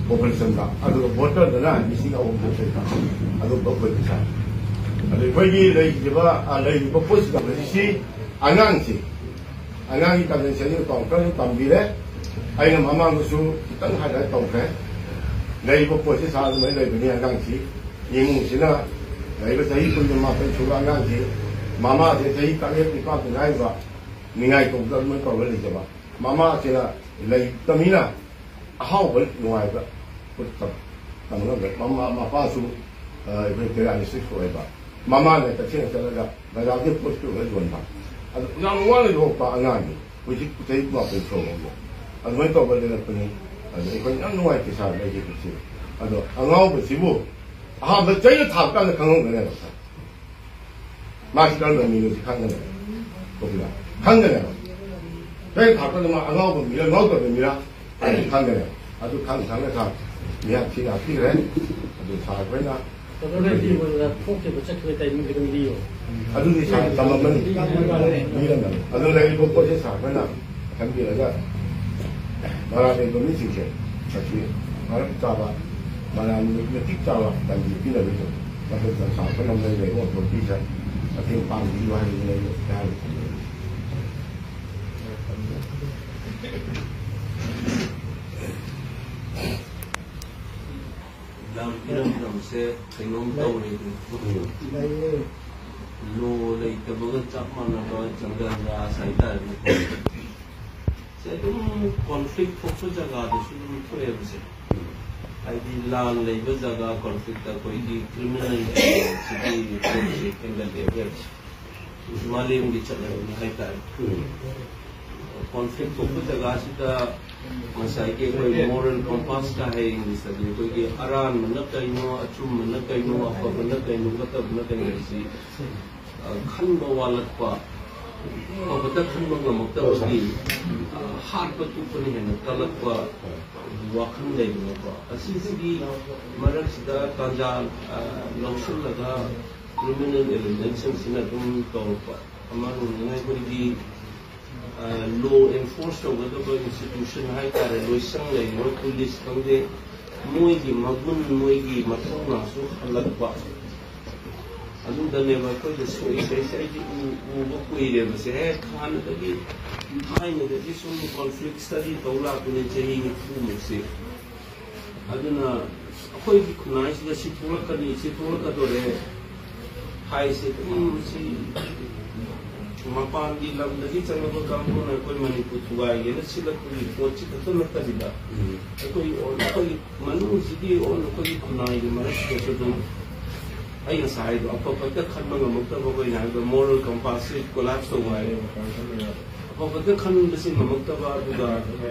ꯄꯣꯄꯨꯂꯦꯁꯟꯗ, ꯑꯗꯨꯒ ꯚꯣꯇꯔꯗꯅ ꯂꯤꯁꯤꯡ ꯑꯍꯨꯝꯃꯨꯛ ꯂꯩꯕ ꯑꯗꯨꯒꯨꯝꯕ ꯈꯨꯟ ꯁꯥꯔ꯫ ꯑꯗꯣ ꯑꯩꯈꯣꯏꯒꯤ ꯂꯩꯔꯤꯕ, ꯑ, ꯂꯩꯔꯤꯕ ꯄꯣꯠꯁꯤꯗ ꯍꯧꯖꯤꯛꯁꯤ ꯑꯉꯥꯡꯁꯤ ꯑꯉꯥꯡꯒꯤ ꯀꯟꯚꯦꯟꯁꯟꯒꯤ ꯄꯥꯎ ꯈꯔꯁꯨ ꯇꯝꯕꯤꯔꯦ꯫ ꯑꯩꯅ ꯃꯃꯥꯡꯗꯁꯨ ꯈꯤꯇꯪ ꯍꯥꯏꯂꯥꯏꯠ ꯇꯧꯈ꯭ꯔꯦ꯫ ꯂꯩꯔꯤꯕ ꯄꯣꯠꯁꯤ ꯁꯥ ꯑꯗꯨꯃꯥꯏꯅ ꯂꯩꯕꯅꯤ꯫ ꯑꯉꯥꯡꯁꯤ ꯏꯃꯨꯡꯁꯤꯅ ꯂꯩꯔꯤꯕ ꯆꯍꯤ ꯀꯨꯟꯒ ꯃꯥꯄꯟ ꯁꯨꯕ ꯑꯉꯥꯡꯁꯤ ꯃꯃꯥꯁꯦ ꯆꯍꯤ ꯇꯔꯦꯠ ꯅꯤꯄꯥꯟꯗ ꯉꯥꯏꯔꯤꯕ ꯅꯤꯡꯉꯥꯏ ꯇꯧꯕꯗ ꯑꯗꯨꯃꯥꯏꯅ ꯇꯧꯔꯒ ꯂꯩꯖꯕ꯫ ꯃꯃꯥꯁꯤꯅ ꯂꯩꯇꯕꯅꯤꯅ ꯑꯍꯥꯎꯕ ꯅꯨꯡꯉꯥꯏꯕ ꯇꯝ-, ꯇꯝꯕ ꯉꯝꯗ꯭ꯔꯦ꯫ ꯃꯃꯥ, ꯃꯄꯥꯁꯨ, ꯑ, ꯑꯩꯈꯣꯏ ꯄꯦꯔꯥꯂꯤꯁꯤꯁ ꯑꯣꯏꯕ꯫ ꯃꯃꯥꯅ ꯀꯩꯊꯦꯜ ꯆꯠꯂꯒ ꯕꯖꯥꯔꯗꯒꯤ ꯄꯣꯠ ꯄꯨꯔꯒ ꯌꯣꯟꯕ꯫ ꯑꯗꯨ ꯌꯥꯝ ꯋꯥꯅ ꯌꯣꯛꯄ ꯑꯉꯥꯡꯅꯤ꯫ ꯍꯧꯖꯤꯛ ꯆꯍꯤ ꯃꯥꯄꯟ ꯁꯨꯔꯕ꯫ ꯑꯗꯨꯃꯥꯏꯅ ꯇꯧꯕ ꯂꯩꯔꯛꯄꯅꯤ꯫ ꯑꯗꯨ ꯑꯩꯈꯣꯏ ꯌꯥꯝ ꯅꯨꯡꯉꯥꯏꯇꯦ ꯁꯥꯔ, ꯂꯩꯔꯤꯕꯁꯤ꯫ ꯑꯗꯣ ꯑꯉꯥꯎꯕꯁꯤꯕꯨ ꯑꯍꯥꯟꯕ ꯆꯩꯅ ꯊꯥꯕ ꯀꯥꯟꯗ ꯈꯪꯍꯧꯒꯅꯦꯕ ꯁꯥꯔ꯫ ꯃꯥꯁꯤ ꯀꯔꯝꯕ ꯃꯤꯅꯣꯁꯤ ꯈꯪꯒꯅꯦꯕ꯫ ꯀꯣꯄꯤꯂꯥ? ꯈꯪꯒꯅꯦꯕ꯫ ꯆꯩꯅ ꯊꯥꯕ ꯀꯥꯟꯗ ꯃꯥ ꯑꯉꯥꯎꯕ ꯃꯤꯔ ꯉꯥꯎꯗꯕ ꯃꯤꯔ ꯍꯥꯏꯕꯁꯤ ꯈꯪꯒꯅꯦꯕ꯫ ꯑꯗꯨ ꯈꯪ ꯈꯪꯅ ꯁꯥꯔ ꯃꯤꯍꯥꯠ ꯊꯤ ꯍꯥꯠꯄꯤꯈ꯭ꯔꯦ꯫ ꯑꯗꯨ ꯁꯥꯔ ꯑꯩꯈꯣꯏꯅ ꯀꯗꯔꯗꯒꯤ ꯑꯣꯏꯅ ꯊꯣꯛꯈꯤꯕ ꯆꯠꯈꯤꯕ ꯇꯥꯏꯃꯤꯡ ꯈꯤꯇꯪ ꯂꯤꯌꯣ꯫ ꯑꯗꯨꯗꯤ ꯁꯥꯔ ꯇꯝꯃꯝꯃꯅꯤ꯫ ꯂꯤꯔꯝꯃꯅꯤ꯫ ꯑꯗꯣ ꯂꯩꯔꯤꯕ ꯄꯣꯠꯁꯦ ꯁꯥꯔ ꯈꯣꯏꯅ ꯈꯟꯕꯤꯔꯒ ꯃꯔꯥ ꯂꯩꯕ ꯃꯤꯁꯤꯡꯁꯦ ꯉꯁꯤ ꯃꯔꯝ ꯆꯥꯕ, ꯃꯔꯥ ꯃꯇꯤꯛ ꯆꯥꯕ ꯇꯝꯕꯤ ꯄꯤꯅꯕꯒꯤ ꯃꯊꯛꯇ ꯁꯥꯔ ꯈꯣꯏꯅ ꯂꯩꯔꯤꯕ ꯑꯣꯊꯣꯔꯤꯇꯤꯁꯦ ꯃꯇꯦꯡ ꯄꯥꯡꯕꯤꯌꯨ ꯍꯥꯏꯕꯁꯤꯅ ꯑꯩꯅ ꯍꯥꯏꯔꯤꯕ꯫ ꯂꯝ ꯏꯔꯝꯗꯝꯁꯦ ꯀꯩꯅꯣꯝ ꯇꯧꯔꯦ꯫ ꯂꯣ ꯂꯩꯇꯕꯒ ꯆꯞ ꯃꯥꯟꯅꯕ ꯖꯪꯒꯜ ꯔꯥꯖ ꯍꯥꯏꯇꯥꯔꯦꯅꯦꯀꯣ꯫ ꯁꯦ ꯑꯗꯨꯝ ꯀꯣꯟꯐ꯭ꯂꯤꯛ ꯊꯣꯛꯄ ꯖꯒꯥꯗꯁꯨ ꯑꯗꯨꯝ ꯊꯣꯛꯑꯦꯕꯁꯦ꯫ ꯍꯥꯏꯗꯤ ꯂꯥꯟ ꯂꯩꯕ ꯖꯒꯥ ꯀꯣꯟꯐ꯭ꯂꯤꯛꯇ ꯑꯩꯈꯣꯏꯒꯤ ꯀ꯭ꯔꯤꯃꯤꯅꯦꯜ ꯁꯤꯒꯤ ꯔꯦꯠꯁꯦ ꯍꯦꯟꯒꯠꯂꯦꯕ꯫ ꯃꯥꯂꯦꯝꯒꯤ ꯆꯠꯅꯕꯤꯅꯤ ꯍꯥꯏꯇꯥꯔꯦ꯫ ꯀꯣꯟꯐ꯭ꯂꯤꯛ ꯊꯣꯛꯄ ꯖꯒꯥꯁꯤꯗ ꯉꯁꯥꯏꯒꯤ ꯑꯩꯈꯣꯏ ꯃꯣꯔꯦꯜ ꯀꯣꯝꯄꯥꯁꯀ ꯍꯥꯏ ꯏꯪꯂꯤꯁꯇꯗꯤ, ꯑꯩꯈꯣꯏꯒꯤ ꯑꯔꯥꯟꯕꯅ ꯀꯩꯅꯣ, ꯑꯆꯨꯝꯕꯅ ꯀꯩꯅꯣ, ꯑꯐꯕꯅ ꯀꯩꯅꯣ, ꯐꯠꯇꯕꯅ ꯀꯩꯅꯣ ꯍꯥꯏꯁꯤ, ꯑ, ꯈꯟꯕ ꯋꯥꯠꯂꯛꯄ, ꯑꯐꯕꯇ ꯈꯟꯕ ꯉꯝꯃꯛꯇꯕꯒꯤ, ꯑ, ꯍꯥꯠꯄ ꯇꯨꯞꯄꯅ ꯍꯦꯟꯅ ꯀꯜꯂꯛꯄ ꯋꯥꯈꯜ ꯂꯩꯕꯅꯀꯣ꯫ ꯑꯁꯤꯁꯤꯒꯤ ꯃꯔꯛꯁꯤꯗ ꯇꯥꯟꯖꯥ, ꯑ, ꯂꯧꯁꯤꯜꯂꯒ ꯀ꯭ꯔꯤꯃꯤꯅꯦꯜ ꯑꯦꯂꯤꯃꯦꯟꯁꯤꯡꯁꯤꯅ ꯑꯗꯨꯝ ꯇꯧꯔꯛꯄ꯫ ꯑꯃꯔꯣꯝꯗꯅ ꯑꯩꯈꯣꯏꯒꯤ, ꯑ, ꯂꯣ ꯑꯦꯟꯐꯣꯔꯁ ꯇꯧꯒꯗꯕ ꯏꯟꯁꯇꯤꯇ꯭ꯌꯨꯁꯟ ꯍꯥꯏꯇꯥꯔꯦ, ꯂꯣꯏꯁꯪ ꯂꯩꯔꯤꯕ ꯄꯨꯂꯤꯁ ꯈꯪꯗꯦ, ꯃꯣꯏꯒꯤ ꯃꯒꯨꯟ, ꯃꯣꯏꯒꯤ ꯃꯊꯧꯅꯥꯁꯨ ꯍꯜꯂꯛꯄ꯫ ꯑꯗꯨꯗꯅꯦꯕ ꯑꯩꯈꯣꯏꯗ ꯁꯣꯛꯏꯁꯦ꯫ ꯑꯩꯁꯦ, ꯑꯩꯗꯤ ꯎ-, ꯎꯕ ꯀꯨꯏꯔꯦꯕꯁꯦ꯫ ꯍꯦꯛ ꯍꯥꯟꯅꯗꯒꯤ, ꯊꯥꯏꯅꯗꯒꯤ ꯁꯨꯝ ꯀꯣꯟꯐ꯭ꯂꯤꯛ ꯁ꯭ꯇꯗꯤ ꯇꯧ ꯂꯥꯛꯄꯅꯦ, ꯆꯍꯤ ꯅꯤꯐꯨꯃꯨꯛꯁꯦ꯫ ꯑꯗꯨꯅ ꯑꯩꯈꯣꯏꯒꯤ ꯈꯨꯟꯅꯥꯏꯁꯤꯗ ꯁꯤ ꯊꯣꯛꯂꯛꯀꯅꯤ, ꯁꯤ ꯊꯣꯛꯂꯛꯀꯗꯣꯔꯦ ꯍꯥꯏꯁꯦ ꯑꯗꯨꯝ ꯁꯤ ꯃꯄꯥꯟꯒꯤ ꯂꯝꯗꯒꯤ ꯆꯪꯂꯛꯄ ꯀꯥꯡꯕꯨꯅ ꯑꯩꯈꯣꯏ ꯃꯅꯤꯄꯨꯔ ꯊꯨꯒꯥꯏꯒꯦꯅ ꯁꯤꯜꯂꯛꯄꯒꯤ ꯄꯣꯠꯁꯤ ꯈꯛꯇ ꯅꯠꯇꯕꯤꯗ, ꯎꯝ꯫ ꯑꯩꯈꯣꯏ, ꯑꯩꯈꯣꯏꯒꯤ ꯃꯅꯨꯡꯁꯤꯒꯤ ꯑꯣꯔ ꯑꯩꯈꯣꯏꯒꯤ ꯈꯨꯟꯅꯥꯏꯒꯤ ꯃꯔꯛꯁꯤꯗꯁꯨ ꯑꯗꯨꯝ ꯑꯩ ꯉꯁꯥꯏ ꯍꯥꯏꯗꯣ, ꯑꯐ ꯐꯠꯇ ꯈꯟꯕ ꯉꯝꯃꯛꯇꯕ, ꯑꯩꯈꯣꯏꯅ ꯍꯥꯏꯕꯗꯣ ꯃꯣꯔꯦꯜ ꯀꯝꯄꯥꯁꯁꯤ ꯀꯣꯂꯥꯞꯁ ꯇꯧꯕ ꯍꯥꯏꯔꯦ꯫ ꯑꯐ ꯐꯠꯇ ꯈꯟꯕꯁꯤ ꯉꯝꯃꯛꯇꯕ, ꯑꯗꯨꯒ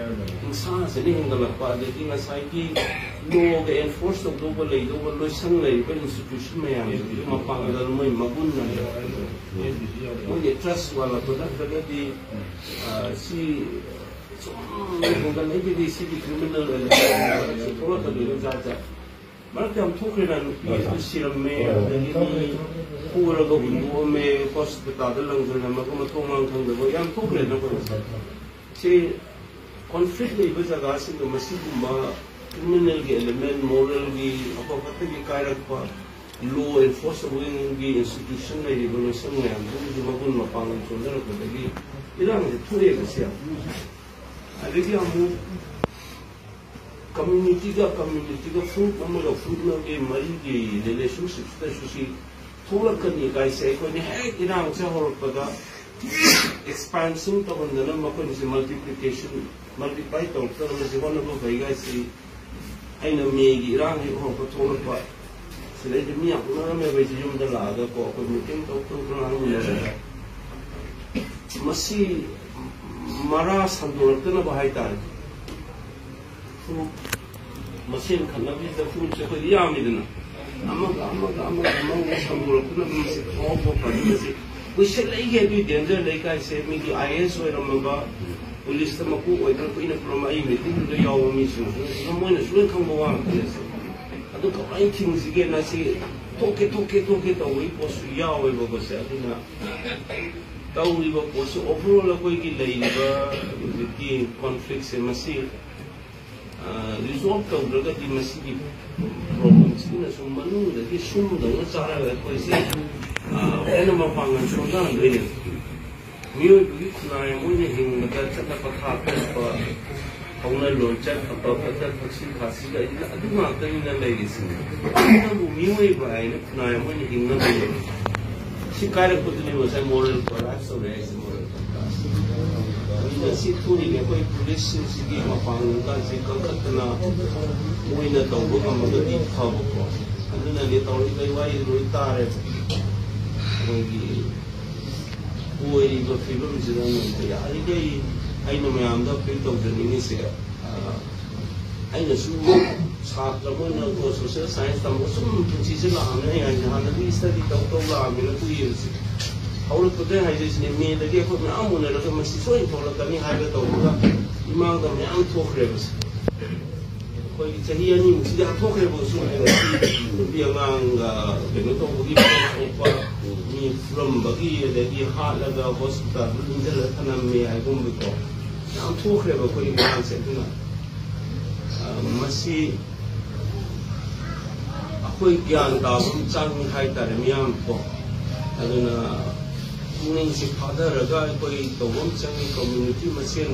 ꯍꯤꯡꯁꯥꯁꯤꯅ ꯍꯦꯟꯒꯠꯂꯛꯄ, ꯑꯗꯒꯤ ꯉꯁꯥꯏꯒꯤ ꯂꯣꯒ ꯑꯦꯟꯐꯣꯔꯁ ꯇꯧꯗꯧꯕ ꯂꯩꯗꯧꯕ ꯂꯣꯏꯁꯪ ꯂꯩꯔꯤꯕ ꯏꯟꯁꯇꯤꯇ꯭ꯌꯨꯁꯟ ꯃꯌꯥꯝꯁꯤꯒꯤ ꯃꯄꯥꯡꯒꯜ ꯃꯣꯏ ꯃꯒꯨꯟꯅ ꯃꯣꯏꯒꯤ ꯇ꯭ꯔꯁ ꯋꯥꯠꯂꯛꯄ ꯅꯠꯇ꯭ꯔꯒꯗꯤ, ꯑ, ꯁꯤ ꯁꯨꯝ ꯍꯦꯟꯒꯠꯂꯛꯏꯒꯤꯗꯤ ꯁꯤꯒꯤ ꯀ꯭ꯔꯤꯃꯤꯅꯦꯜ ꯑꯦꯂꯤꯃꯦꯟꯁꯤ ꯊꯣꯛꯂꯛꯀꯗꯣꯏꯅꯤ ꯖꯥꯠ ꯖꯥꯠ꯫ ꯃꯔꯛꯇ ꯌꯥꯝ ꯊꯣꯛꯈ꯭ꯔꯦꯅ, ꯅꯨꯄꯤ ꯑꯃ ꯁꯤꯔꯝꯃꯦ, ꯑꯗꯒꯤ ꯃꯤ ꯄꯨꯔꯒ ꯍꯨꯟꯗꯣꯛꯑꯝꯃꯦ, ꯍꯣꯁꯄꯤꯇꯥꯜꯗ ꯂꯪꯁꯤꯜꯂꯝꯃꯒ ꯃꯊꯣꯡ ꯃꯔꯝ ꯈꯪꯗꯕ ꯌꯥꯝ ꯊꯣꯛꯈ꯭ꯔꯦꯅ ꯑꯩꯈꯣꯏ꯫ ꯁꯤ ꯀꯣꯟꯐ꯭ꯂꯤꯛ ꯂꯩꯕ ꯖꯒꯥꯁꯤꯡꯗ ꯃꯁꯤꯒꯨꯝꯕ ꯀ꯭ꯔꯤꯃꯤꯅꯦꯜꯒꯤ ꯑꯦꯂꯤꯃꯦꯟ, ꯃꯣꯔꯦꯜꯒꯤ ꯑꯐ ꯐꯠꯇꯒꯤ ꯀꯥꯏꯔꯛꯄ, ꯂꯣ ꯑꯦꯟꯐꯣꯔꯁ ꯇꯧꯕꯒꯤ ꯏꯟꯁꯇꯤꯇ꯭ꯌꯨꯁꯟ ꯂꯩꯔꯤꯕ ꯂꯣꯏꯁꯪ ꯃꯌꯥꯝꯗꯨꯒꯤꯁꯨ ꯃꯒꯨꯟ ꯃꯄꯥꯡꯒꯜ ꯁꯣꯟꯊꯔꯛꯄꯗꯒꯤ ꯏꯔꯥꯡꯁꯦ ꯊꯣꯛꯑꯦꯕ ꯁꯤ ꯌꯥꯝ꯫ ꯑꯗꯒꯤ ꯑꯃꯨꯛ ꯀꯝꯃ꯭ꯌꯨꯅꯤꯇꯤꯒ ꯀꯝꯃ꯭ꯌꯨꯅꯤꯇꯤꯒ, ꯐꯨꯔꯨꯞ ꯑꯃꯒ ꯐꯨꯔꯨꯞ ꯑꯃꯒꯤ ꯃꯔꯤꯒꯤ ꯔꯤꯂꯦꯁꯟꯁꯤꯞꯁꯤꯗꯁꯨ ꯁꯤ ꯊꯣꯛꯂꯛꯀꯅꯤ ꯀꯥꯏꯁꯦ ꯑꯩꯈꯣꯏꯅ ꯍꯦꯛ ꯏꯔꯥꯡꯁꯦ ꯍꯧꯔꯛꯄꯗ ꯑꯦꯛꯁꯄꯥꯟꯁꯟ ꯇꯧꯍꯟꯗꯅ ꯃꯈꯣꯏꯅꯁꯦ ꯃꯜꯇꯤꯄ꯭ꯂꯤꯀꯦꯁꯟ, ꯃꯜꯇꯤꯄ꯭ꯂꯥꯏ ꯇꯧꯔꯛꯇꯅꯕꯁꯦ ꯍꯣꯠꯅꯕ ꯐꯩ ꯀꯥꯏꯁꯤ ꯑꯩꯅ ꯃꯦꯒꯤ ꯏꯔꯥꯡ ꯍꯦꯛ ꯍꯧꯔꯛꯄ ꯊꯣꯛꯂꯛꯄ ꯁꯤꯗꯩꯗ ꯃꯤ ꯌꯥꯝ ꯎꯅꯔꯝꯃꯦꯕ ꯑꯩꯁꯦ ꯌꯨꯝꯗ ꯂꯥꯛꯑꯒꯀꯣ ꯑꯩꯈꯣꯏ ꯃꯤꯇꯤꯡ ꯇꯧ ꯇꯧ ꯇꯧ ꯉꯥꯡꯅꯕ ꯃꯁꯤ ꯃꯔꯥ ꯁꯟꯗꯣꯔꯛꯇꯅꯕ ꯍꯥꯏꯇꯥꯔꯦ꯫ ꯐꯨꯔꯨꯞ ꯃꯁꯦꯟ ꯈꯠꯅꯕꯁꯤꯗ ꯐꯨꯔꯨꯞꯁꯦ ꯑꯩꯈꯣꯏꯗꯤ ꯌꯥꯝꯃꯤꯗꯅ ꯑꯃꯒ ꯑꯃꯒ ꯑꯃꯒ ꯑꯃꯒ ꯁꯟꯗꯣꯔꯛꯇꯅꯕ ꯃꯁꯤ ꯐꯥꯎꯕ ꯐꯖꯅ ꯃꯁꯤ ꯀꯨꯏꯁꯜꯂꯛꯏꯒꯦ ꯑꯗꯨꯒꯤ ꯗꯦꯟꯖꯔ ꯂꯩ ꯀꯥꯏꯁꯦ ꯃꯤꯒꯤ ꯑꯥꯏ ꯑꯦꯁ ꯑꯣꯏꯔꯝꯃꯕ ꯄꯨꯂꯤꯁꯇ ꯃꯀꯣꯛ ꯑꯣꯏꯗꯅ ꯀꯨꯏꯅ ꯄꯨꯔꯝꯕ ꯑꯩ ꯃꯤꯇꯤꯡꯗꯨꯗ ꯌꯥꯎꯕ ꯃꯤꯁꯤꯡꯁꯤꯅ ꯃꯣꯏꯅ ꯁꯨꯡꯈꯪ ꯈꯪꯕ ꯋꯥ ꯉꯥꯛꯇꯅꯦ꯫ ꯑꯗꯨ ꯀꯃꯥꯏꯅ ꯊꯤꯡꯁꯤꯒꯦꯅ ꯁꯤ ꯊꯣꯛꯀꯦ ꯊꯣꯛꯀꯦ ꯊꯣꯛꯀꯦ ꯇꯧꯕꯒꯤ ꯄꯣꯠꯁꯨ ꯌꯥꯎꯋꯦꯕꯀꯣ ꯁꯦ꯫ ꯑꯗꯨꯅ ꯇꯧꯔꯤꯕ ꯄꯣꯠꯁꯦ ꯑꯣꯚꯔꯑꯣꯜ ꯑꯩꯈꯣꯏꯒꯤ ꯂꯩꯔꯤꯕ ꯍꯧꯖꯤꯛꯀꯤ ꯀꯣꯟꯐ꯭ꯂꯤꯛꯁꯦ ꯃꯁꯤ ꯔꯤꯖꯣꯜꯕ ꯇꯧꯗ꯭ꯔꯒꯗꯤ ꯃꯁꯤꯒꯤ ꯄ꯭ꯔꯣꯕ꯭ꯂꯦꯝꯁꯤꯅꯁꯨ ꯃꯅꯨꯡꯗꯒꯤ ꯁꯨꯝꯗꯧꯅ ꯆꯥꯔꯒ ꯑꯩꯈꯣꯏꯁꯦ ꯍꯦꯟꯅ ꯃꯄꯥꯡꯒꯜ ꯁꯣꯟꯊꯍꯟꯗꯣꯏꯅꯦꯕ꯫ ꯃꯤꯑꯣꯏꯕꯒꯤ ꯈꯨꯟꯅꯥꯏ ꯑꯃ ꯑꯣꯏꯅ ꯍꯤꯡꯕꯗ ꯆꯠꯅ ꯄꯊꯥꯞ ꯆꯠꯄ, ꯍꯧꯅ ꯂꯣꯟꯆꯠ, ꯑꯐ ꯐꯠꯇ, ꯊꯛꯁꯤ ꯈꯥꯁꯤꯒ ꯑꯗꯨ ꯉꯥꯛꯇꯅꯤꯅ ꯂꯩꯔꯤꯁꯤꯅꯦ꯫ ꯑꯗꯨꯅꯕꯨ ꯃꯤꯑꯣꯏꯕ ꯍꯥꯏꯅ ꯈꯨꯟꯅꯥꯏ ꯑꯃ ꯑꯣꯏꯅ ꯍꯤꯡꯅꯕꯅꯦꯕ꯫ ꯁꯤ ꯀꯥꯏꯔꯛꯄꯗꯨꯅꯦ ꯉꯁꯥꯏ ꯃꯣꯔꯦꯜ ꯀꯣꯂꯥꯞꯁ ꯇꯧꯔꯦ ꯍꯥꯏꯁꯦ, ꯃꯣꯔꯦꯜ ꯀꯣꯂꯥꯞꯁ꯫ ꯑꯗꯨꯅ ꯁꯤ ꯊꯣꯛꯏꯅꯦ ꯑꯩꯈꯣꯏ ꯄꯨꯂꯤꯁꯁꯤꯡꯁꯤꯒꯤ ꯃꯄꯥꯡꯒꯜꯒꯁꯦ ꯀꯟꯈꯠꯇꯅ ꯃꯣꯏꯅ ꯇꯧꯕ ꯉꯝꯃꯒꯗꯤ ꯐꯕꯀꯣ꯫ ꯑꯗꯨꯅꯅꯦ ꯇꯧꯔꯤꯕ ꯋꯥꯔꯤ ꯂꯣꯏ ꯇꯥꯔꯦꯕ꯫ ꯑꯩꯈꯣꯏꯒꯤ ꯑꯣꯏꯔꯤꯕ ꯐꯤꯕꯝꯁꯤꯗ ꯌꯥꯔꯤꯈꯩ ꯑꯩꯅ ꯃꯌꯥꯝꯗ ꯑꯄꯤꯜ ꯇꯧꯖꯅꯤꯡꯉꯤꯁꯦ, ꯑ, ꯑꯩꯅꯁꯨ ꯁꯥꯇ꯭ꯔ ꯑꯃ ꯑꯣꯏꯅ ꯁꯣꯁꯤꯌꯦꯜ ꯁꯥꯏꯟꯁ ꯇꯝꯕ ꯁꯨꯝ ꯄꯨꯟꯁꯤꯁꯦ ꯂꯥꯛꯑꯕꯅꯤꯅ ꯑꯩ ꯍꯥꯏꯁꯦ ꯍꯥꯟꯅꯗꯤ ꯁ꯭ꯇꯗꯤ ꯇꯧ ꯇꯧ ꯂꯥꯛꯑꯕꯅꯤꯅ ꯀꯨꯏꯔꯦꯕꯁꯦ꯫ ꯍꯧꯔꯛꯄꯗ ꯍꯥꯏꯖꯩꯁꯤꯅꯦ, ꯃꯦꯗꯒꯤ ꯑꯩꯈꯣꯏ ꯃꯌꯥꯝ ꯎꯅꯔꯒ ꯃꯁꯤ ꯁꯣꯏꯅ ꯊꯣꯛꯂꯛꯀꯅꯤ ꯍꯥꯏꯕ ꯇꯧꯔꯒ ꯏꯃꯥꯡꯗ ꯃꯌꯥꯝ ꯊꯣꯛꯈ꯭ꯔꯦꯕꯁꯦ꯫ ꯑꯩꯈꯣꯏ ꯆꯍꯤ ꯑꯅꯤꯃꯨꯛꯁꯤꯗꯤ ꯍꯥꯠꯇꯣꯛꯈ꯭ꯔꯦꯕ ꯁꯨꯝ ꯅꯨꯄꯤ ꯑꯉꯥꯡꯒ ꯀꯩꯅꯣ ꯇꯧꯕꯒꯤ ꯄꯣꯠ ꯁꯣꯛꯄ, ꯃꯤ ꯐꯨꯔꯝꯕꯒꯤ, ꯑꯗꯒꯤ ꯍꯥꯠꯂꯒ ꯍꯣꯁꯄꯤꯇꯥꯜꯗ ꯂꯨꯝꯁꯤꯜꯂꯒ ꯊꯅꯝꯃꯦ ꯍꯥꯏꯒꯨꯝꯕꯀꯣ, ꯌꯥꯝ ꯊꯣꯛꯈ꯭ꯔꯦꯕ ꯑꯩꯈꯣꯏꯒꯤ ꯃꯌꯥꯝꯁꯦ꯫ ꯑꯗꯨꯅ ꯃꯁꯤ ꯑꯩꯈꯣꯏ ꯒ꯭ꯌꯥꯟ ꯇꯥꯕ ꯑꯃ ꯆꯪꯉꯤ ꯍꯥꯏꯇꯥꯔꯦ ꯃꯤꯌꯥꯝ ꯀꯣ꯫ ꯑꯗꯨꯅ ꯄꯨꯛꯅꯤꯡꯁꯤ ꯐꯥꯊꯔꯒ ꯑꯩꯈꯣꯏ ꯇꯧꯕ ꯑꯃ ꯆꯪꯉꯤ꯫ ꯀꯝꯃ꯭ꯌꯨꯅꯤꯇꯤ ꯃꯁꯦꯟ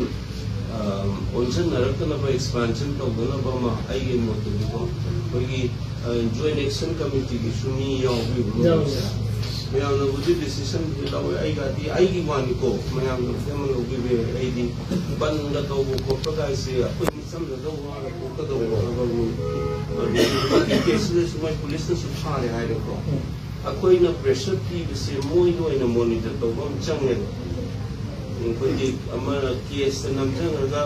ꯑꯣꯟꯁꯤꯟꯅꯔꯛꯇꯅꯕ, ꯑꯦꯛꯁꯄꯥꯟꯁꯟ ꯇꯧꯗꯅꯕ ꯑꯃ ꯑꯩꯒꯤ ꯃꯣꯠꯇꯗꯤꯀꯣ꯫ ꯑꯩꯈꯣꯏꯒꯤ ꯖꯣꯏꯟ ꯑꯦꯛꯁꯟ ꯀꯃꯤꯇꯤꯒꯤꯁꯨ ꯃꯤ ꯌꯥꯎꯕꯤꯕ ꯃꯌꯥꯝꯅꯕꯨꯗꯤ ꯗꯤꯁꯤꯁꯟꯕꯨꯗꯤ ꯂꯧꯋꯦ꯫ ꯑꯩꯒꯗꯤ ꯑꯩꯒꯤ ꯋꯥꯅꯤꯀꯣ, ꯃꯌꯥꯝꯅꯕꯨꯗꯤ ꯑꯃ ꯂꯧꯕꯤꯕ ꯌꯥꯏ꯫ ꯑꯩꯗꯤ ꯕꯟꯒ ꯇꯧꯕ ꯈꯣꯠꯄ ꯀꯥꯏꯁꯦ ꯑꯩꯈꯣꯏ ꯃꯤꯆꯝꯗ ꯋꯥꯔ ꯊꯣꯛꯀꯗꯧꯕ ꯊꯕꯛꯅꯤ꯫ ꯑꯗꯨꯒꯤ ꯀꯦꯁꯁꯤꯗꯁꯨ ꯃꯣꯏ ꯄꯨꯂꯤꯁꯅꯁꯨ ꯐꯥꯔꯦ ꯍꯥꯏꯔꯦꯀꯣ꯫ ꯑꯩꯈꯣꯏꯅ ꯄ꯭ꯔꯦꯁꯔ ꯄꯤꯕꯁꯦ ꯃꯣꯏꯗ ꯑꯣꯏꯅ ꯃꯣꯅꯤꯇꯔ ꯇꯧꯕ ꯑꯃ ꯆꯪꯉꯦꯕ꯫ ꯑꯩꯈꯣꯏꯒꯤ ꯑꯃ ꯀꯦꯁꯇ ꯅꯝꯊꯈ꯭ꯔꯒ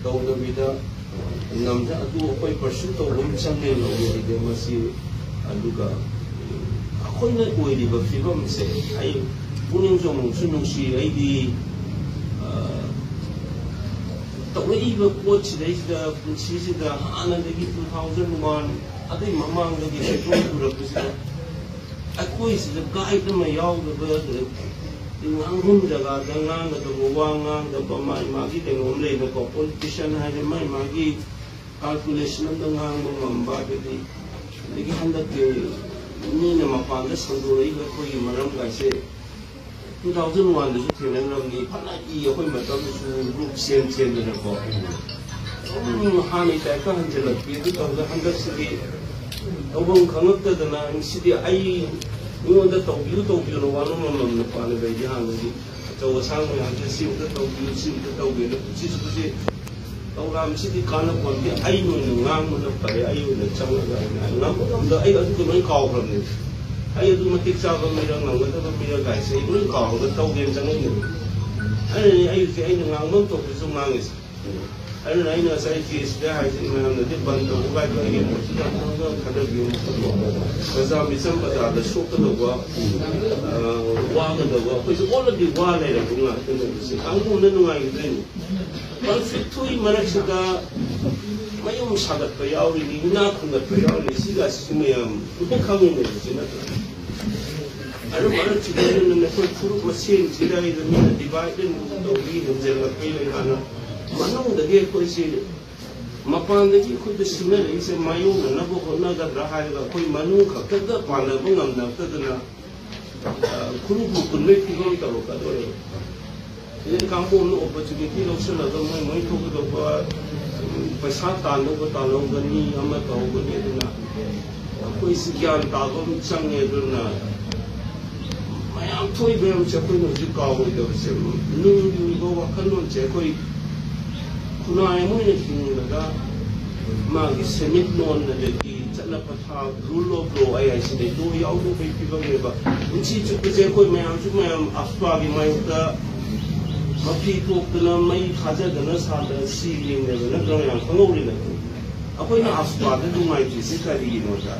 ꯇꯧꯗꯕꯤꯗ ꯅꯝꯊ-, ꯑꯗꯨ ꯑꯩꯈꯣꯏ ꯄꯔꯁꯨ ꯇꯧꯕ ꯑꯃ ꯆꯪꯉꯦꯕ ꯍꯧꯖꯤꯛ ꯃꯁꯤ꯫ ꯑꯗꯨꯒ ꯑꯩꯈꯣꯏꯅ ꯑꯣꯏꯔꯤꯕ ꯐꯤꯕꯝꯁꯦ ꯑꯩ ꯄꯨꯛꯅꯤꯡꯁꯨ ꯑꯃꯨꯛꯁꯨ ꯅꯨꯡꯁꯤ꯫ ꯑꯩꯗꯤ ꯇꯧꯔꯛꯏꯕ ꯄꯣꯠꯁꯤꯗꯩꯁꯤꯗ ꯄꯨꯟꯁꯤꯁꯤꯗ ꯍꯥꯟꯅꯗꯒꯤ two thousand one, ꯑꯗꯨꯏ ꯃꯃꯥꯡꯗꯒꯤ ꯁꯦꯟꯊꯣꯛ ꯄꯨꯔꯛꯄꯁꯤꯗ ꯑꯩꯈꯣꯏꯁꯤꯗ ꯒꯥꯏꯗ ꯑꯃ ꯌꯥꯎꯗꯕ, ꯉꯥꯡꯐꯝ ꯖꯒꯥꯗ ꯉꯥꯡꯒꯗꯕ ꯋꯥ ꯉꯥꯡꯗꯕ, ꯃꯥꯒꯤ ꯃꯥꯒꯤ ꯀꯩꯅꯣꯝ ꯂꯩꯕꯀꯣ, ꯄꯣꯂꯤꯇꯤꯁꯤꯌꯥꯟ ꯍꯥꯏꯁꯦ ꯃꯥꯒꯤ ꯃꯥꯒꯤ ꯀꯥꯜꯀꯨꯂꯦꯁꯟ ꯑꯃꯗ ꯉꯥꯡꯕ ꯉꯝꯕ, ꯑꯗꯒꯤ ꯑꯗꯒꯤ ꯍꯟꯗꯛꯀꯤ ꯃꯤꯅ ꯃꯄꯥꯟꯗ ꯁꯟꯗꯣꯔꯛꯏꯕ ꯑꯩꯈꯣꯏꯒꯤ ꯃꯔꯝꯒꯥꯏꯁꯦ two thousand one ꯗꯁꯨ ꯊꯦꯡꯅꯈ꯭ꯔꯕꯅꯤ꯫ ꯐꯅ ꯏ ꯑꯩꯈꯣꯏ ꯃꯇꯝꯗꯁꯨ ꯒ꯭ꯔꯨꯞ ꯁꯦꯝ ꯁꯦꯝꯗꯅꯀꯣ꯫ ꯑꯗꯨꯝ ꯍꯥꯟꯅꯒꯤ ꯇꯥꯏꯞꯇ ꯍꯟꯖꯤꯜꯂꯛꯄꯤ꯫ ꯑꯗꯨ ꯇꯧꯗ ꯍꯟꯗꯛꯁꯤꯗꯤ ꯇꯧꯐꯝ ꯈꯪꯉꯛꯇꯗꯅ ꯁꯤꯗꯤ ꯑꯩ, ꯑꯩꯉꯣꯟꯗ ꯇꯧꯕꯤꯌꯨ ꯇꯧꯕꯤꯌꯨꯅ ꯋꯥꯅꯣꯝ ꯑꯃꯃꯝꯅ ꯄꯥꯜꯂꯦꯕ꯫ ꯑꯩꯗꯤ ꯍꯥꯟꯅꯗꯤ ꯑꯆꯧ ꯑꯁꯥꯡ ꯃꯌꯥꯝꯁꯦ ꯁꯤ ꯑꯝꯇ ꯇꯧꯕꯤꯌꯨ, ꯁꯤ ꯑꯝꯇ ꯇꯧꯕꯤꯌꯨꯅ ꯄꯨꯟꯁꯤꯁꯨ ꯄꯨꯟꯁꯤ ꯄ꯭ꯔꯣꯒ꯭ꯔꯥꯝꯁꯤꯗꯤ ꯀꯥꯟꯅꯄꯣꯟꯇꯦ꯫ ꯑꯩ ꯑꯣꯏꯅ ꯉꯥꯡꯕꯅ ꯐꯔꯦ, ꯑꯩ ꯑꯣꯏꯅ ꯆꯪꯉꯒ ꯑꯩꯅ ꯉꯝꯕ ꯉꯝꯗ ꯑꯩ ꯑꯗꯨꯒ ꯂꯣꯏ ꯀꯥꯎꯈ꯭ꯔꯕꯅꯦ꯫ ꯑꯩ ꯑꯗꯨ ꯃꯇꯤꯛ ꯆꯥꯕ ꯃꯤꯔ ꯉꯝꯒꯗꯕ ꯃꯤꯔ ꯀꯥꯏꯁꯦ ꯑꯩ ꯂꯣꯏ ꯀꯥꯎꯔꯒ ꯇꯧꯒꯦꯅ ꯆꯪꯉꯛꯏꯅꯦꯕ꯫ ꯑꯗꯨꯅꯤ ꯑꯩ ꯍꯧꯖꯤꯛ ꯑꯩꯅ ꯉꯥꯡꯐꯝ ꯊꯣꯛꯄꯁꯨ ꯉꯥꯡꯉꯤꯁꯦ꯫ ꯑꯗꯨꯅ ꯑꯩꯅ ꯉꯁꯥꯏ ꯀꯦꯁꯤꯗ ꯍꯥꯏꯁꯦ ꯃꯌꯥꯝꯅꯗꯤ ꯕꯟ ꯇꯧꯕ ꯀꯥꯏꯗꯣ ꯑꯩꯒꯤ ꯃꯣꯠꯁꯤꯗ ꯑꯃꯨꯛꯇꯪ ꯈꯟꯅꯕꯤꯌꯨ꯫ ꯄ꯭ꯔꯖꯥ ꯃꯤꯆꯝ ꯄ꯭ꯔꯖꯥꯗ ꯁꯣꯛꯀꯗꯧꯕ, ꯑ, ꯋꯥꯒꯗꯧꯕ, ꯑꯩꯈꯣꯏꯁꯨ already ꯋꯥ ꯂꯩꯔꯕ ꯉꯥꯛꯇꯅꯦ꯫ ꯀꯥꯡꯕꯨꯅ ꯅꯨꯡꯉꯥꯏꯒꯗꯣꯏꯅꯤ꯫ ꯀꯟꯐ꯭ꯂꯤꯛ ꯊꯣꯛꯏ ꯃꯔꯛꯁꯤꯗ ꯃꯌꯨꯝ ꯁꯥꯒꯠꯄ ꯌꯥꯎꯔꯤꯅꯤ, ꯏꯅꯥꯛ ꯈꯨꯟꯒꯠꯄ ꯌꯥꯎꯔꯤꯅꯤ, ꯁꯤꯒꯁꯤꯁꯨ ꯃꯌꯥꯝ ꯂꯣꯏꯅ ꯈꯪꯉꯤꯅꯦꯕ, ꯁꯤ ꯅꯠꯇ꯭ꯔꯥ? ꯑꯗꯨ ꯃꯔꯛꯁꯤꯗ ꯅꯈꯣꯏ ꯐꯨꯔꯨꯞ ꯃꯁꯦꯟꯁꯤꯗ ꯑꯩꯅ ꯃꯤꯅ divide and rule ꯇꯧꯕꯤ ꯍꯦꯟꯖꯜꯂꯛꯄꯩ ꯂꯩꯉꯥꯛꯅ ꯃꯅꯨꯡꯗꯒꯤ ꯑꯩꯈꯣꯏꯁꯤ ꯃꯄꯥꯟꯗꯒꯤ ꯑꯩꯈꯣꯏꯗ ꯁꯤꯟꯅꯔꯛꯏꯁꯦ ꯃꯥꯌꯣꯛꯅꯅꯕ ꯍꯣꯠꯅꯒꯗ꯭ꯔꯥ ꯍꯥꯏꯔꯒ ꯑꯩꯈꯣꯏ ꯃꯅꯨꯡ ꯈꯛꯇꯗ ꯄꯥꯟꯅꯕ ꯉꯝꯅꯔꯛꯇꯗꯅ ꯈꯨꯔꯨ ꯈꯨꯔꯨ ꯀꯨꯟꯕꯩ ꯐꯤꯕꯝ ꯇꯧꯔꯛꯀꯗꯣꯔꯦꯕ꯫ ꯁꯤꯗꯩ ꯀꯥꯡꯕꯨ ꯑꯃꯅ opportunity ꯂꯧꯁꯤꯜꯂꯒ ꯃꯣꯏ ꯃꯣꯏ ꯊꯣꯛꯀꯗꯧꯕ, ꯎꯝ, ꯄꯩꯁꯥ ꯇꯥꯟꯗꯧꯕ ꯇꯥꯜꯍꯧꯒꯅꯤ, ꯑꯃ ꯇꯧꯍꯧꯒꯅꯤ꯫ ꯑꯗꯨꯅ ꯑꯩꯈꯣꯏꯁꯤ ꯒ꯭ꯌꯥꯟ ꯇꯥꯕ ꯑꯃ ꯆꯪꯉꯦ꯫ ꯑꯗꯨꯅ ꯃꯌꯥꯝ ꯊꯣꯛꯏ ꯃꯌꯥꯝꯁꯦ ꯑꯩꯈꯣꯏꯅ ꯍꯧꯖꯤꯛ ꯀꯥꯎꯔꯣꯏꯗꯕꯁꯦ, ꯅꯨꯡꯒꯤ ꯑꯣꯏꯕ ꯋꯥꯈꯜꯂꯣꯟꯁꯦ ꯑꯩꯈꯣꯏ ꯈꯨꯟꯅꯥꯏ ꯑꯃ ꯑꯣꯏꯅ ꯍꯤꯡꯂꯒ ꯃꯥꯒꯤ ꯁꯦꯟꯃꯤꯠꯂꯣꯟ ꯑꯗꯒꯤ ꯆꯠꯅ ꯄꯊꯥꯞ, rule of law ꯑꯩ ꯍꯥꯏꯁꯤꯗꯤ law ꯌꯥꯎꯗꯕꯩ ꯐꯤꯕꯝꯅꯦꯕ꯫ ꯄꯨꯟꯁꯤ ꯆꯨꯞꯄꯁꯦ ꯑꯩꯈꯣꯏ ꯃꯌꯥꯝꯁꯨ ꯃꯌꯥꯝ ꯑꯐ꯭ꯔꯥꯒꯤ ꯃꯥꯌꯣꯛꯇ ꯃꯐꯤ ꯊꯣꯛꯇꯅ ꯃꯩ ꯊꯥꯖꯗꯅ ꯁꯥꯗꯅ ꯁꯤꯔꯤꯕꯅꯦꯕ, ꯅꯠꯇ꯭ꯔꯥ? ꯃꯌꯥꯝ ꯈꯪꯍꯧꯔꯤꯅ ꯑꯩꯈꯣꯏꯅ ꯑꯐ꯭ꯔꯥꯗ ꯅꯨꯡꯉꯥꯏꯇ꯭ꯔꯤꯁꯦ ꯀꯔꯤꯒꯤꯅꯣꯗ,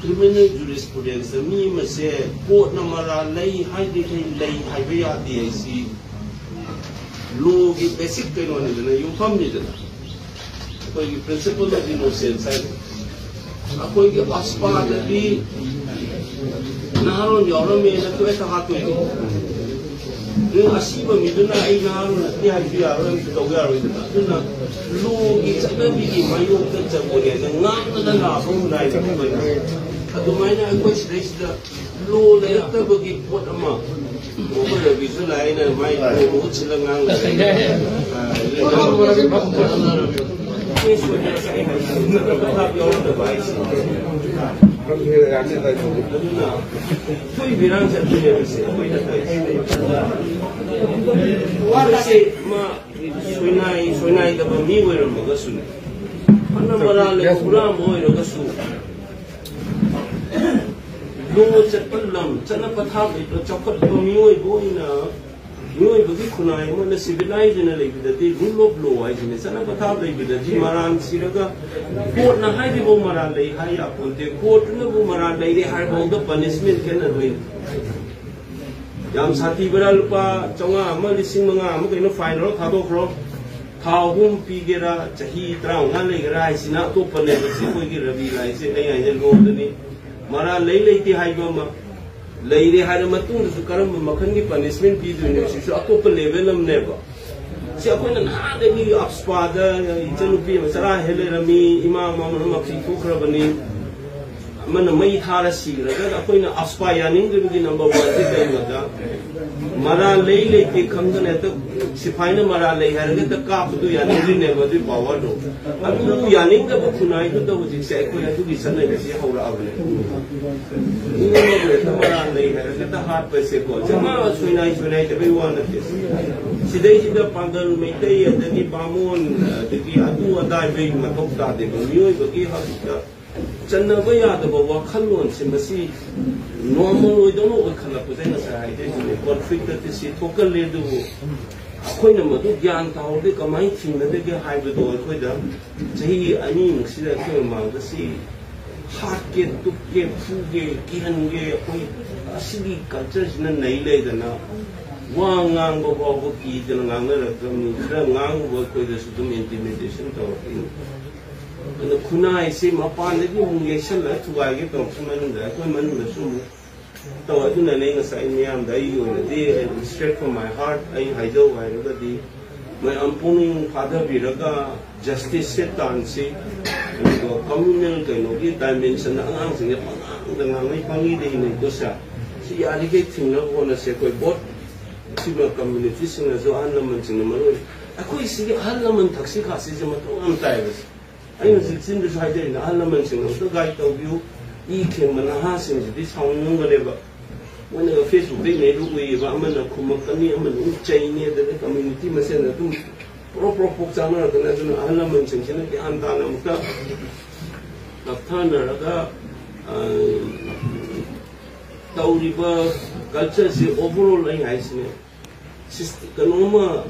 criminal jurisprudence ꯃꯤ ꯑꯃꯁꯦ ꯀꯣꯔꯠꯅ ꯃꯔꯥꯜ ꯂꯩ ꯍꯥꯏꯔꯤꯈꯩ ꯂꯩ ꯍꯥꯏꯕ ꯌꯥꯗꯦ ꯍꯥꯏꯁꯤ ꯂꯣꯒꯤ basic ꯀꯩꯅꯣꯅꯤꯗꯅ, ꯌꯨꯝꯐꯝꯅꯤꯗꯅ꯫ ꯑꯩꯈꯣꯏꯒꯤ principle of innocence ꯍꯥꯏꯕ꯫ ꯑꯩꯈꯣꯏꯒꯤ ꯑꯁꯄꯥꯗꯗꯤ ꯅꯍꯥꯔꯣꯟ ꯌꯥꯎꯔꯝꯃꯦꯅ ꯇꯣꯛꯑꯦ ꯍꯥꯠꯇꯣꯏꯅꯤ꯫ ꯅꯪ ꯑꯁꯤꯕ ꯃꯤꯗꯨꯅ ꯑꯩ ꯅꯍꯥꯔꯣꯟ ꯅꯠꯇꯦ ꯍꯥꯏꯕꯁꯨ ꯌꯥꯔꯣꯏ, ꯑꯃꯁꯨ ꯇꯧ ꯌꯥꯔꯣꯏꯗꯅ꯫ ꯑꯗꯨꯅ ꯂꯣꯒꯤ ꯆꯠꯅꯕꯤꯒꯤ ꯃꯥꯌꯣꯛꯇ ꯆꯠꯄꯅꯦꯅ ꯉꯥꯡꯅꯗ ꯂꯥꯛꯄ ꯑꯃ ꯂꯥꯏꯅꯤ ꯑꯩꯈꯣꯏꯅ꯫ ꯑꯗꯨꯃꯥꯏꯅ ꯑꯩꯈꯣꯏ ꯁꯤꯗꯩꯁꯤꯗ ꯂꯣ ꯂꯩꯔꯛꯇꯕꯒꯤ ꯄꯣꯠ ꯑꯃ ꯑꯩꯈꯣꯏ ꯔꯕꯤꯁꯨ ꯂꯥꯏꯅ ꯃꯥꯏ ꯂꯣ ꯃꯍꯨꯠ ꯁꯤꯜꯂ ꯉꯥꯡꯅꯔꯦ꯫ ꯑꯩꯈꯣꯏ ꯁꯣꯏꯗꯅ ꯉꯁꯥꯏ ꯍꯥꯏꯁꯤꯅ ꯄꯊꯥꯞ ꯌꯥꯎꯔꯝꯗꯕ ꯍꯥꯏꯁꯦ꯫ ꯑꯗꯨꯅ ꯊꯣꯛꯏ ꯕꯤꯔꯥꯡꯁꯦ ꯑꯗꯨꯅꯦꯕꯁꯦ ꯑꯩꯈꯣꯏꯅ ꯇꯧꯔꯤꯁꯦ꯫ ꯋꯥꯔꯤꯁꯦ ꯃꯥ ꯁꯣꯏꯅꯥꯏ ꯁꯣꯏꯅꯥꯏꯗꯕ ꯃꯤ ꯑꯣꯏꯔꯝꯃꯒꯁꯨꯅꯦ, ꯐꯅ ꯃꯔꯥ ꯂꯩꯕ ꯍꯨꯔꯥꯟꯕ ꯑꯣꯏꯔꯒꯁꯨ, ꯂꯣ ꯆꯠꯄ ꯂꯝ, ꯆꯠꯅ ꯄꯊꯥꯞ ꯂꯩꯕ ꯆꯥꯎꯈꯠꯄ ꯃꯤꯑꯣꯏꯕ ꯑꯣꯏꯅ ꯃꯤꯑꯣꯏꯕꯒꯤ ꯈꯨꯟꯅꯥꯏ ꯑꯃꯅ civilized ꯑꯣꯏꯅ ꯂꯩꯕꯗꯗꯤ rule of law ꯍꯥꯏꯁꯤꯅꯦ꯫ ꯆꯠꯅ ꯄꯊꯥꯞ ꯂꯩꯕꯗꯗꯤ ꯃꯔꯥꯟ ꯁꯤꯔꯒ ꯀꯣꯔꯠꯅ ꯍꯥꯏꯔꯤꯕ ꯃꯔꯥꯜ ꯂꯩ ꯍꯥꯏ ꯌꯥꯄꯣꯟꯇꯦ꯫ ꯀꯣꯔꯠꯇꯨꯅꯕꯨ ꯃꯔꯥꯜ ꯂꯩꯔꯦ ꯍꯥꯏꯔꯐꯥꯎꯗ punishment ꯈꯦꯠꯅꯗꯣꯏꯅꯤ꯫ ꯌꯥꯝ ꯁꯥꯊꯤꯕꯔꯥ, ꯂꯨꯄꯥ ꯆꯥꯝꯃꯉꯥ ꯑꯃ, ꯂꯤꯁꯤꯡ ꯃꯉꯥ ꯑꯃ ꯀꯩꯅꯣ fine ꯂꯧꯔ ꯊꯥꯗꯣꯛꯈ꯭ꯔꯣ꯫ ꯊꯥ ꯑꯍꯨꯝ ꯄꯤꯒꯦꯔꯥ, ꯆꯍꯤ ꯇꯔꯥꯃꯉꯥ ꯂꯩꯒꯦꯔꯥ ꯍꯥꯏꯁꯤꯅ ꯑꯇꯣꯞꯄꯅꯦꯕ꯫ ꯁꯤ ꯑꯩꯈꯣꯏꯒꯤ ꯔꯕꯤ ꯂꯥꯏꯁꯦ ꯑꯩ ꯍꯥꯏꯁꯦ ꯂꯣꯟꯗꯅꯤ꯫ ꯃꯔꯥ ꯂꯩ ꯂꯩꯇꯦ ꯍꯥꯏꯕ ꯑꯃ, ꯂꯩꯔꯦ ꯍꯥꯏꯔ ꯃꯇꯨꯡꯗꯁꯨ ꯀꯔꯝꯕ ꯃꯈꯜꯒꯤ ꯄꯅꯤꯁꯃꯦꯟ ꯄꯤꯗꯣꯏꯅꯣ, ꯁꯤꯁꯨ ꯑꯇꯣꯞꯄ ꯂꯦꯚꯦꯜ ꯑꯃꯅꯦꯕ꯫ ꯁꯤ ꯑꯩꯈꯣꯏꯅ ꯅꯍꯥꯟꯗꯒꯤ ꯑꯞꯁꯄꯥꯗ ꯏꯆꯟꯅꯨꯄꯤ ꯑꯃ ꯆꯔꯥ ꯍꯦꯜ ꯂꯩꯔꯝꯃꯤ, ꯏꯃꯥ ꯑꯃ ꯃꯔꯝ ꯃꯄꯤ ꯊꯣꯛꯈ꯭ꯔꯕꯅꯤ, ꯑꯃꯅ ꯃꯩ ꯊꯥꯔ ꯁꯤꯈ꯭ꯔꯒ ꯑꯩꯈꯣꯏꯅ ꯑꯞꯁꯄꯥ ꯌꯥꯅꯤꯡꯗꯕꯒꯤ ꯅꯝꯕꯔ ꯋꯥꯟꯁꯦ ꯀꯩꯅꯣꯗ, ꯃꯔꯥ ꯂꯩ ꯂꯩꯇꯦ ꯈꯪꯗꯅ ꯍꯦꯛꯇ ꯁꯤꯐꯥꯏꯅ ꯃꯔꯥ ꯂꯩ ꯍꯥꯏꯔꯒ ꯍꯦꯛꯇ ꯀꯥꯞꯄꯗꯨ ꯌꯥꯅꯤꯡꯗ꯭ꯔꯤꯅꯦꯕ, ꯑꯗꯨꯒꯤ ꯄꯋꯥꯔꯗꯣ꯫ ꯑꯗꯨ ꯌꯥꯅꯤꯡꯗꯕ ꯈꯨꯟꯅꯥꯏꯗꯨꯗ ꯍꯧꯖꯤꯛꯁꯦ ꯑꯩꯈꯣꯏ ꯑꯗꯨꯒꯤ ꯆꯠꯅꯕꯤꯁꯦ ꯍꯧꯔꯛꯑꯕꯅꯦ꯫ ꯃꯤ ꯑꯃꯕꯨ ꯍꯦꯛꯇ ꯃꯔꯥ ꯂꯩ ꯍꯥꯏꯔꯒ ꯍꯦꯛꯇ ꯍꯥꯠꯄꯁꯦꯀꯣ, ꯆꯃꯥ ꯁꯣꯏꯅꯥꯏ ꯁꯣꯏꯅꯥꯏꯗꯕꯩ ꯋꯥ ꯅꯠꯇꯦ꯫ ꯁꯤꯗꯩꯁꯤꯗ ꯄꯥꯡꯒꯜ ꯃꯩꯇꯩ, ꯑꯗꯒꯤ ꯕꯥꯃꯣꯟ, ꯑꯗꯒꯤ ꯑꯗꯨ ꯑꯗꯥꯏꯕꯩ ꯃꯊꯧ ꯇꯥꯗꯦꯕ꯫ ꯃꯤꯑꯣꯏꯕꯒꯤ ꯍꯧꯖꯤꯛꯇ ꯆꯟꯅꯕ ꯌꯥꯗꯕ ꯋꯥꯈꯜꯂꯣꯟꯁꯦ, ꯃꯁꯤ ꯅꯣꯔꯃꯦꯜ ꯑꯣꯏꯗꯧꯅ ꯑꯣꯏꯈꯠꯂꯛꯄꯁꯦ ꯉꯁꯥꯏ ꯍꯥꯏꯗꯣꯏꯁꯤꯅꯦ꯫ ꯀꯣꯟꯐ꯭ꯂꯤꯛꯇ ꯁꯤ ꯊꯣꯛꯀꯜꯂꯦ, ꯑꯗꯨꯕꯨ ꯑꯩꯈꯣꯏꯅ ꯃꯗꯨ ꯒ꯭ꯌꯥꯟ ꯇꯥꯍꯧꯔꯗꯤ ꯀꯃꯥꯏꯅ ꯊꯤꯡꯒꯗꯒꯦ ꯍꯥꯏꯕꯗꯣ ꯑꯩꯈꯣꯏꯗ ꯆꯍꯤ ꯑꯅꯤꯃꯨꯛꯁꯤꯗ ꯑꯩꯈꯣꯏ ꯃꯃꯥꯡꯗ ꯁꯤ ꯍꯥꯠꯀꯦ, ꯇꯨꯞꯀꯦ, ꯐꯨꯒꯦ, ꯀꯤꯍꯟꯒꯦ, ꯑꯩꯈꯣꯏ ꯑꯁꯤꯒꯤ ꯀꯜꯆꯔꯁꯤꯅ ꯅꯩ ꯂꯩꯗꯅ ꯋꯥ ꯉꯥꯡꯕ ꯐꯥꯎꯕ ꯀꯤꯗꯅ ꯉꯥꯡꯅꯔꯛꯇ꯭ꯔꯕꯅꯤ꯫ ꯈꯔ ꯉꯥꯡꯉꯨꯕ ꯑꯩꯈꯣꯏꯗꯁꯨ ꯑꯗꯨꯝ ꯏꯟꯇꯤꯃꯤꯗꯦꯁꯟ ꯇꯧꯔꯛꯏ꯫ ꯑꯗꯨꯅ ꯈꯨꯟꯅꯥꯏꯁꯤ ꯃꯄꯥꯟꯗꯒꯤ ꯑꯃꯨꯛ ꯌꯩꯁꯜꯂꯒ ꯊꯨꯒꯥꯏꯒꯦ ꯇꯧꯔꯛꯄ ꯃꯅꯨꯡꯗ ꯑꯩꯈꯣꯏ ꯃꯅꯨꯡꯗꯁꯨ ꯑꯃꯨꯛ ꯇꯧ꯫ ꯑꯗꯨꯅꯅꯦ ꯉꯁꯥꯏ ꯃꯤꯌꯥꯝꯗ ꯑꯩꯒꯤ ꯑꯣꯏꯅꯗꯤ, straight from my heart, ꯑꯩ ꯍꯥꯏꯖꯧ ꯍꯥꯏꯔꯒꯗꯤ, ꯃꯌꯥꯝ ꯄꯨꯛꯅꯤꯡ ꯊꯥꯗꯕꯤꯔꯒ ꯖꯁꯇꯤꯁꯁꯦ ꯇꯥꯟꯁꯤ꯫ ꯑꯗꯨꯒ ꯀꯝꯃ꯭ꯌꯨꯅꯦꯜ ꯀꯩꯅꯣꯒꯤ ꯗꯥꯏꯃꯦꯟꯁꯟꯗ ꯑꯉꯥꯡꯁꯤꯡꯁꯦ ꯄꯪꯉꯥꯡꯗ ꯉꯥꯡꯅꯩ, ꯄꯪꯏꯗ ꯏꯅꯩꯀꯣ ꯁꯥꯔ꯫ ꯁꯤ ꯌꯥꯔꯤꯈꯩ ꯊꯤꯡꯅꯕ ꯍꯣꯠꯅꯁꯤ꯫ ꯑꯩꯈꯣꯏ ꯕꯣꯠ ꯁꯤꯃ ꯀꯝꯃ꯭ꯌꯨꯅꯤꯇꯤꯁꯤꯡꯅꯁꯨ, ꯑꯍꯜ ꯂꯃꯟꯁꯤꯡꯅ ꯃꯔꯨ ꯑꯣꯏꯅ, ꯑꯩꯈꯣꯏ ꯁꯤꯒꯤ ꯑꯍꯜ ꯂꯃꯟ ꯊꯛꯁꯤ ꯈꯥꯁꯤꯁꯦ ꯃꯊꯧ ꯌꯥꯝ ꯇꯥꯏꯌꯦꯕ꯫ ꯑꯩꯅ ꯍꯧꯖꯤꯛ ꯆꯤꯟꯗꯁꯨ ꯍꯥꯏꯖꯔꯤꯅ, ꯑꯍꯜ ꯂꯃꯟꯁꯤꯡ ꯑꯃꯨꯛꯇ ꯒꯥꯏꯗ ꯇꯧꯕꯤꯌꯨ꯫ ꯏ ꯈꯦꯡꯕ ꯅꯍꯥꯁꯤꯡꯁꯤꯗꯤ ꯁꯥꯎꯅꯤꯡꯉꯝꯒꯅꯦꯕ꯫ ꯃꯣꯏꯅ ꯐꯦꯁꯕꯨꯛꯇ ꯏꯃꯦꯜꯗꯨ ꯎꯏꯌꯦꯕ, ꯑꯃꯅ ꯈꯨꯝꯃꯛꯀꯅꯤ, ꯑꯃꯅ ꯑꯃꯨꯛ ꯆꯩꯅꯤ, ꯑꯗꯨꯗ ꯀꯝꯃ꯭ꯌꯨꯅꯤꯇꯤ ꯃꯁꯦꯟ ꯑꯗꯨꯝ ꯄ꯭ꯔꯣꯛ ꯄ꯭ꯔꯣꯛ ꯄ꯭ꯔꯣꯛ ꯆꯥꯅꯔꯛꯀꯅꯤ꯫ ꯑꯗꯨꯅ ꯑꯍꯜ ꯂꯃꯟꯁꯤꯡꯁꯤꯅ ꯒ꯭ꯌꯥꯟ ꯇꯥꯅ ꯑꯃꯨꯛꯇ ꯇꯞꯊꯅꯔꯒ, ꯑ, ꯇꯧꯔꯤꯕ ꯀꯜꯆꯔꯁꯤ ꯑꯣꯚꯔꯑꯣꯜ ꯑꯩ ꯍꯥꯏꯁꯤꯅꯦ, ꯁꯤꯁ-, ꯀꯩꯅꯣꯝꯃ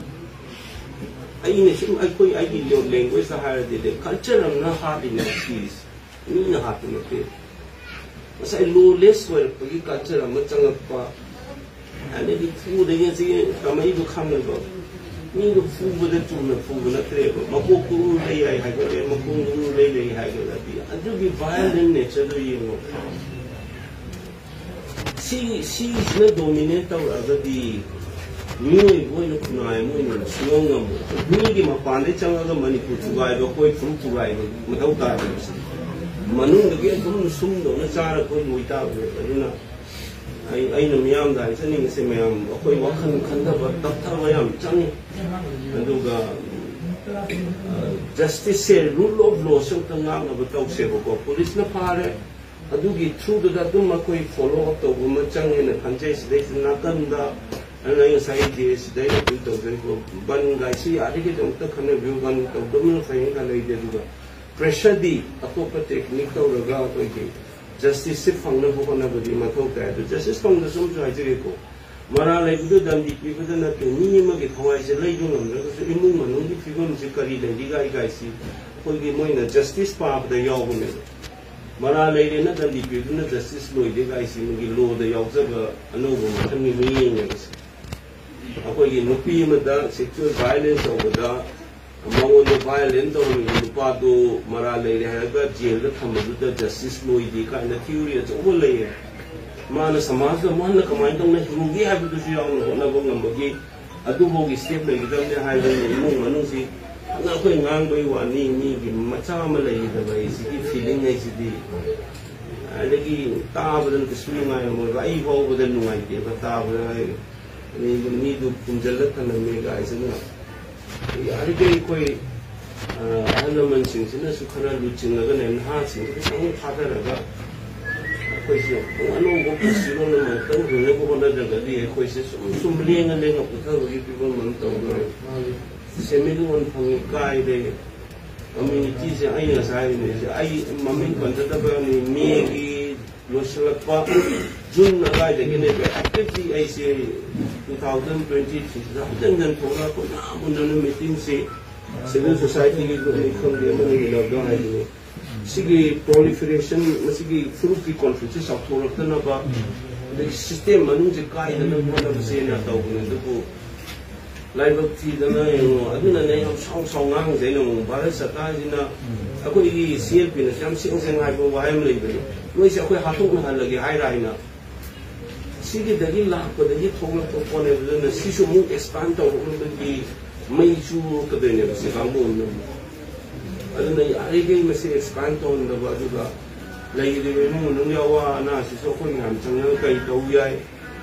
ꯑꯩꯅ ꯁꯨꯝ ꯑꯩꯈꯣꯏ ꯑꯩꯒꯤ ꯂꯦꯡꯒ꯭ꯋꯦꯖꯇ ꯍꯥꯏꯔꯗꯤ ꯀꯜꯆꯔ ꯑꯃꯅ ꯍꯥꯠꯂꯤꯅꯦ ꯁꯤꯔꯤꯁꯦ, ꯃꯤꯅ ꯍꯥꯠꯄ ꯅꯠꯇꯦ꯫ ꯉꯁꯥꯏ ꯂꯣꯂꯦꯁ ꯑꯣꯏꯔꯛꯄꯒꯤ ꯀꯜꯆꯔ ꯑꯃ ꯆꯪꯉꯛꯄ, ꯑꯗꯩꯗꯤ ꯐꯨꯗꯒꯤ ꯉꯁꯤ ꯇꯝꯃꯛꯏꯕ ꯈꯪꯉꯤꯕ ꯃꯤꯗꯣ ꯐꯨꯕꯗ ꯆꯨꯝꯅ ꯐꯨꯕ ꯅꯠꯇ꯭ꯔꯦꯕ, ꯃꯀꯣꯛꯇꯨ ꯎꯔꯨ ꯂꯩ ꯌꯥꯏ ꯍꯥꯏꯒꯠꯂꯦ, ꯃꯈꯣꯡꯗꯨ ꯎꯔꯨ ꯂꯩ ꯂꯩ ꯍꯥꯏꯒꯠꯂꯗꯤ, ꯑꯗꯨꯒꯤ violent nature ꯗꯣ ꯌꯦꯡꯉꯣ꯫ ꯁꯤ ꯁꯤꯁꯤꯅ dominate ꯇꯧꯔꯛꯑꯒꯗꯤ ꯃꯤꯑꯣꯏꯕ ꯑꯣꯏꯅ, ꯈꯨꯟꯅꯥꯏ ꯑꯃ ꯑꯣꯏꯅ ꯁꯨꯡꯉꯝ ꯉꯝꯃꯣꯏ꯫ ꯃꯤꯒꯤ ꯃꯄꯥꯟꯗꯩ ꯆꯪꯉꯒ ꯃꯅꯤꯄꯨꯔ ꯊꯨꯒꯥꯏꯕ, ꯑꯩꯈꯣꯏ ꯐꯨꯔꯨꯞ ꯊꯨꯒꯥꯏꯕ ꯃꯊꯧ ꯇꯥꯗꯦꯕ꯫ ꯁꯤ ꯃꯅꯨꯡꯗꯒꯤ ꯑꯗꯨꯝ ꯁꯨꯝꯗꯧꯅ ꯆꯥꯔ ꯑꯩꯈꯣꯏ ꯂꯣꯏ ꯇꯥꯕꯅꯦꯕ꯫ ꯑꯗꯨꯅ ꯑꯩ ꯑꯩꯅ ꯃꯤꯌꯥꯝꯗ ꯍꯥꯏꯖꯅꯤꯡꯉꯤꯁꯦ, ꯃꯌꯥꯝ ꯑꯩꯈꯣꯏ ꯋꯥꯈꯜ ꯈꯟꯊꯕ, ꯇꯞꯊꯕ ꯌꯥꯝ ꯆꯪꯉꯤ꯫ ꯑꯗꯨꯒ justice say, rule of law ꯁꯦ ꯑꯝꯇ ꯉꯥꯛꯅꯕ ꯇꯧꯁꯦꯕꯀꯣ꯫ ꯄꯨꯂꯤꯁꯅ ꯐꯥꯔꯦ, ꯑꯗꯨꯒꯤ through ꯗꯨꯗ ꯑꯗꯨꯝ ꯑꯩꯈꯣꯏ follow up ꯇꯧꯕ ꯑꯃ ꯆꯪꯉꯦꯅ ꯈꯟꯖꯩ꯫ ꯁꯤꯗꯩꯁꯤꯗ ꯅꯥꯀꯟꯗ ꯑꯩꯅ ꯉꯁꯥꯏ ꯖꯦ ꯁꯤꯗ ꯑꯩꯅ ꯑꯗꯨꯝ ꯇꯧꯖꯩꯀꯣ, ꯕꯟ ꯒꯥꯏꯁꯤ ꯌꯥꯔꯤꯈꯩꯗꯤ ꯑꯃꯨꯛꯇ ꯈꯟꯅꯕꯤꯌꯨ, ꯕꯟ ꯇꯧꯗꯕꯅ ꯐꯩꯅ ꯈꯜꯂꯦ ꯑꯩꯗꯤ꯫ ꯑꯗꯨꯒ pressure ꯗꯤ ꯑꯇꯣꯞꯄ technique ꯇꯧꯔꯒ ꯑꯩꯈꯣꯏꯒꯤ justice ꯁꯦ ꯐꯪꯅꯕ ꯍꯣꯠꯅꯕꯗꯤ ꯃꯊꯧ ꯇꯥꯏ꯫ ꯑꯗꯨ justice ꯐꯪꯗꯁꯨ ꯑꯃꯁꯨ ꯍꯥꯏꯖꯒꯦꯀꯣ, ꯃꯔꯥꯜ ꯂꯩꯕꯗꯨ ꯗꯟꯗꯤ ꯄꯤꯕꯗ ꯅꯠꯇꯦ, ꯃꯤ ꯑꯃꯒꯤ ꯊꯋꯥꯏꯁꯦ ꯂꯩꯕ ꯉꯝꯗ꯭ꯔꯒꯁꯨ ꯏꯃꯨꯡ ꯃꯅꯨꯡꯒꯤ ꯐꯤꯕꯝꯁꯤ ꯀꯔꯤ ꯂꯩꯔꯤꯒꯥꯏ ꯒꯥꯏꯁꯤ ꯑꯩꯈꯣꯏꯒꯤ ꯃꯣꯏꯅ justice ꯄꯥꯕꯗ ꯌꯥꯎꯕꯅꯦꯕ꯫ ꯃꯔꯥꯜ ꯂꯩꯔꯦꯅ ꯗꯟꯗꯤ ꯄꯤꯕꯗꯨꯅ justice ꯂꯣꯏꯗꯦ ꯒꯥꯏꯁꯤ ꯃꯣꯏꯒꯤ law ꯗ ꯌꯥꯎꯖꯕ ꯑꯅꯧꯕ ꯃꯈꯜꯒꯤ ꯃꯤꯠꯌꯦꯡꯅꯦꯕ ꯁꯤ꯫ ꯑꯩꯈꯣꯏꯒꯤ ꯅꯨꯄꯤ ꯑꯃꯗ sexual violence ꯇꯧꯕꯗ ꯃꯉꯣꯟꯗ violent ꯇꯧꯔꯝꯃꯤꯕ ꯅꯨꯄꯥꯗꯨ ꯃꯔꯥꯜ ꯂꯩꯔꯦ ꯍꯥꯏꯔꯒ ꯖꯦꯜꯗ ꯊꯝꯕꯗꯨꯗ justice ꯂꯣꯏꯗꯦ ꯀꯥꯏꯅ theory ꯑꯆꯧꯕ ꯂꯩꯌꯦ꯫ ꯃꯥꯅ ꯁꯃꯥꯖꯇ ꯃꯥꯅ ꯀꯃꯥꯏꯅ ꯇꯧꯅ ꯍꯤꯡꯒꯦ ꯍꯥꯏꯕꯗꯨꯁꯨ ꯌꯥꯎꯅ ꯍꯣꯠꯅꯕ ꯉꯝꯕꯒꯤ ꯑꯗꯨꯐꯥꯎꯒꯤ step ꯂꯩꯒꯗꯕꯅꯦ ꯍꯥꯏꯕꯅꯤ꯫ ꯏꯃꯨꯡ ꯃꯅꯨꯡꯁꯤ ꯐꯅ ꯑꯩꯈꯣꯏ ꯉꯥꯡꯕꯩ ꯋꯥꯅꯤ, ꯃꯤꯒꯤ ꯃꯆꯥ ꯑꯃ ꯂꯩꯈꯤꯗꯕ ꯍꯥꯏꯁꯤꯒꯤ feeling ꯍꯥꯏꯁꯤꯗꯤ ꯑꯗꯒꯤ ꯇꯥꯕꯗꯅ ꯀꯩꯁꯨ ꯅꯨꯡꯉꯥꯏꯔꯝꯃꯣꯏꯕ꯫ ꯑꯩ ꯐꯥꯎꯕꯗ ꯅꯨꯡꯉꯥꯏꯇꯦꯕ ꯇꯥꯕꯗ꯫ ꯃꯤꯗꯨ ꯄꯨꯝꯁꯤꯜꯂ ꯊꯝꯂꯝꯃꯦ ꯒꯥꯏꯁꯤꯅ꯫ ꯌꯥꯔꯤꯈꯩ ꯑꯩꯈꯣꯏ, ꯑ, ꯑꯍꯜ ꯂꯃꯟꯁꯤꯡꯁꯤꯅꯁꯨ ꯈꯔ ꯂꯨꯆꯤꯡꯉꯒꯅꯦ, ꯅꯍꯥꯁꯤꯡꯁꯤ ꯈꯤꯇꯪ ꯊꯥꯗꯔꯒ ꯑꯩꯈꯣꯏꯁꯦ ꯑꯃꯨꯛ ꯑꯅꯧꯕ ꯄꯨꯟꯁꯤꯔꯣꯜ ꯑꯃ ꯑꯃꯨꯛꯇꯪ ꯍꯤꯡꯅꯕ ꯍꯣꯠꯅꯗ꯭ꯔꯒꯗꯤ ꯑꯩꯈꯣꯏꯁꯦ ꯁꯨꯝ ꯁꯨꯝ ꯂꯦꯡꯉ ꯂꯦꯡꯉ ꯄꯨꯊꯕꯒꯤ ꯐꯤꯕꯝ ꯑꯃ ꯇꯧꯗꯣꯔꯦ꯫ ꯁꯦꯟꯃꯤꯠꯂꯣꯟ ꯐꯪꯉꯤ ꯀꯥꯏꯔꯦ꯫ Community ꯁꯦ ꯑꯩꯅ ꯉꯁꯥꯏ ꯍꯥꯏꯔꯤꯅꯦ, ꯑꯩ ꯃꯃꯤꯡ ꯄꯟꯖꯗꯕꯅꯤ, ꯃꯦꯒꯤ ꯂꯣꯏꯁꯤꯜꯂꯛꯄ ꯖꯨꯟ ꯑꯗꯨꯋꯥꯏꯗꯒꯤꯅꯦꯕ actively ꯑꯩꯁꯦ two thousand twenty three ꯁꯤꯗ ꯍꯟꯖꯟ ꯍꯟꯖꯟ ꯊꯣꯛꯂꯒ ꯀꯣꯏꯅꯥ ꯃꯨꯟꯅꯅ meeting ꯁꯤ civil society ꯒꯤ group ꯅꯤ ꯈꯪꯗꯦ, ꯑꯃꯅꯤ ꯎꯅꯕꯗꯣ ꯍꯥꯏꯗꯨꯅꯤ꯫ ꯁꯤꯒꯤ proliferation, ꯃꯁꯤꯒꯤ ꯐꯨꯔꯨꯞꯀꯤ conflict ꯁꯦ ꯆꯥꯎꯊꯣꯔꯛꯇꯅꯕ, ꯑꯗꯒꯤ system ꯃꯅꯨꯡꯁꯦ ꯀꯥꯏꯗꯅꯕ ꯍꯣꯠꯅꯕꯁꯦꯅ ꯇꯧꯕꯅꯦ꯫ ꯑꯗꯨꯕꯨ ꯂꯥꯏꯕꯛ ꯊꯤꯗꯅ ꯌꯦꯡꯉꯣ꯫ ꯑꯗꯨꯅꯅꯦ ꯑꯩ ꯌꯥꯝ ꯁꯥꯎ ꯁꯥꯎ ꯉꯥꯡꯉꯤꯁꯦ꯫ ꯑꯩꯅ ꯑꯃꯨꯛ ꯚꯥꯔꯠ ꯁꯔꯀꯥꯔꯁꯤꯅ, ꯑꯩꯈꯣꯏꯒꯤ ꯁꯤ ꯑꯦꯜ ꯄꯤꯅꯁꯨ ꯌꯥꯝ ꯁꯦꯡ ꯁꯦꯡ ꯍꯥꯏꯕ ꯋꯥꯍꯩ ꯑꯃ ꯂꯩꯕꯅꯤ, "ꯅꯣꯏꯁꯦ ꯑꯩꯈꯣꯏ ꯍꯥꯠꯇꯣꯛꯅꯍꯜꯂꯒꯦ" ꯍꯥꯏꯔ ꯍꯥꯏꯅ꯫ ꯁꯤꯒꯤꯗꯒꯤ ꯂꯥꯛꯄꯗꯒꯤ ꯊꯣꯛꯂꯛꯄ ꯄꯣꯠꯅꯦꯕ꯫ ꯑꯗꯨꯅ ꯁꯤꯁꯨ ꯑꯃꯨꯛ ꯑꯦꯛꯁꯄꯥꯟ ꯇꯧꯔꯛꯅꯕꯒꯤ ꯃꯩ ꯆꯨꯔꯛꯀꯗꯣꯏꯅꯦꯕ ꯁꯤ ꯀꯥꯡꯕꯨ ꯑꯃꯅ꯫ ꯑꯗꯨꯅ ꯌꯥꯔꯤꯈꯩ ꯃꯁꯤ ꯑꯦꯛꯁꯄꯥꯟ ꯇꯧꯍꯟꯗꯕ, ꯑꯗꯨꯒ ꯂꯩꯔꯤꯕ ꯏꯃꯨꯡ ꯃꯅꯨꯡꯒꯤ ꯑꯋꯥ ꯑꯅꯥꯁꯤꯁꯨ ꯑꯩꯈꯣꯏ ꯃꯌꯥꯝ ꯆꯪꯉꯒ ꯀꯔꯤ ꯇꯧ ꯌꯥꯏ,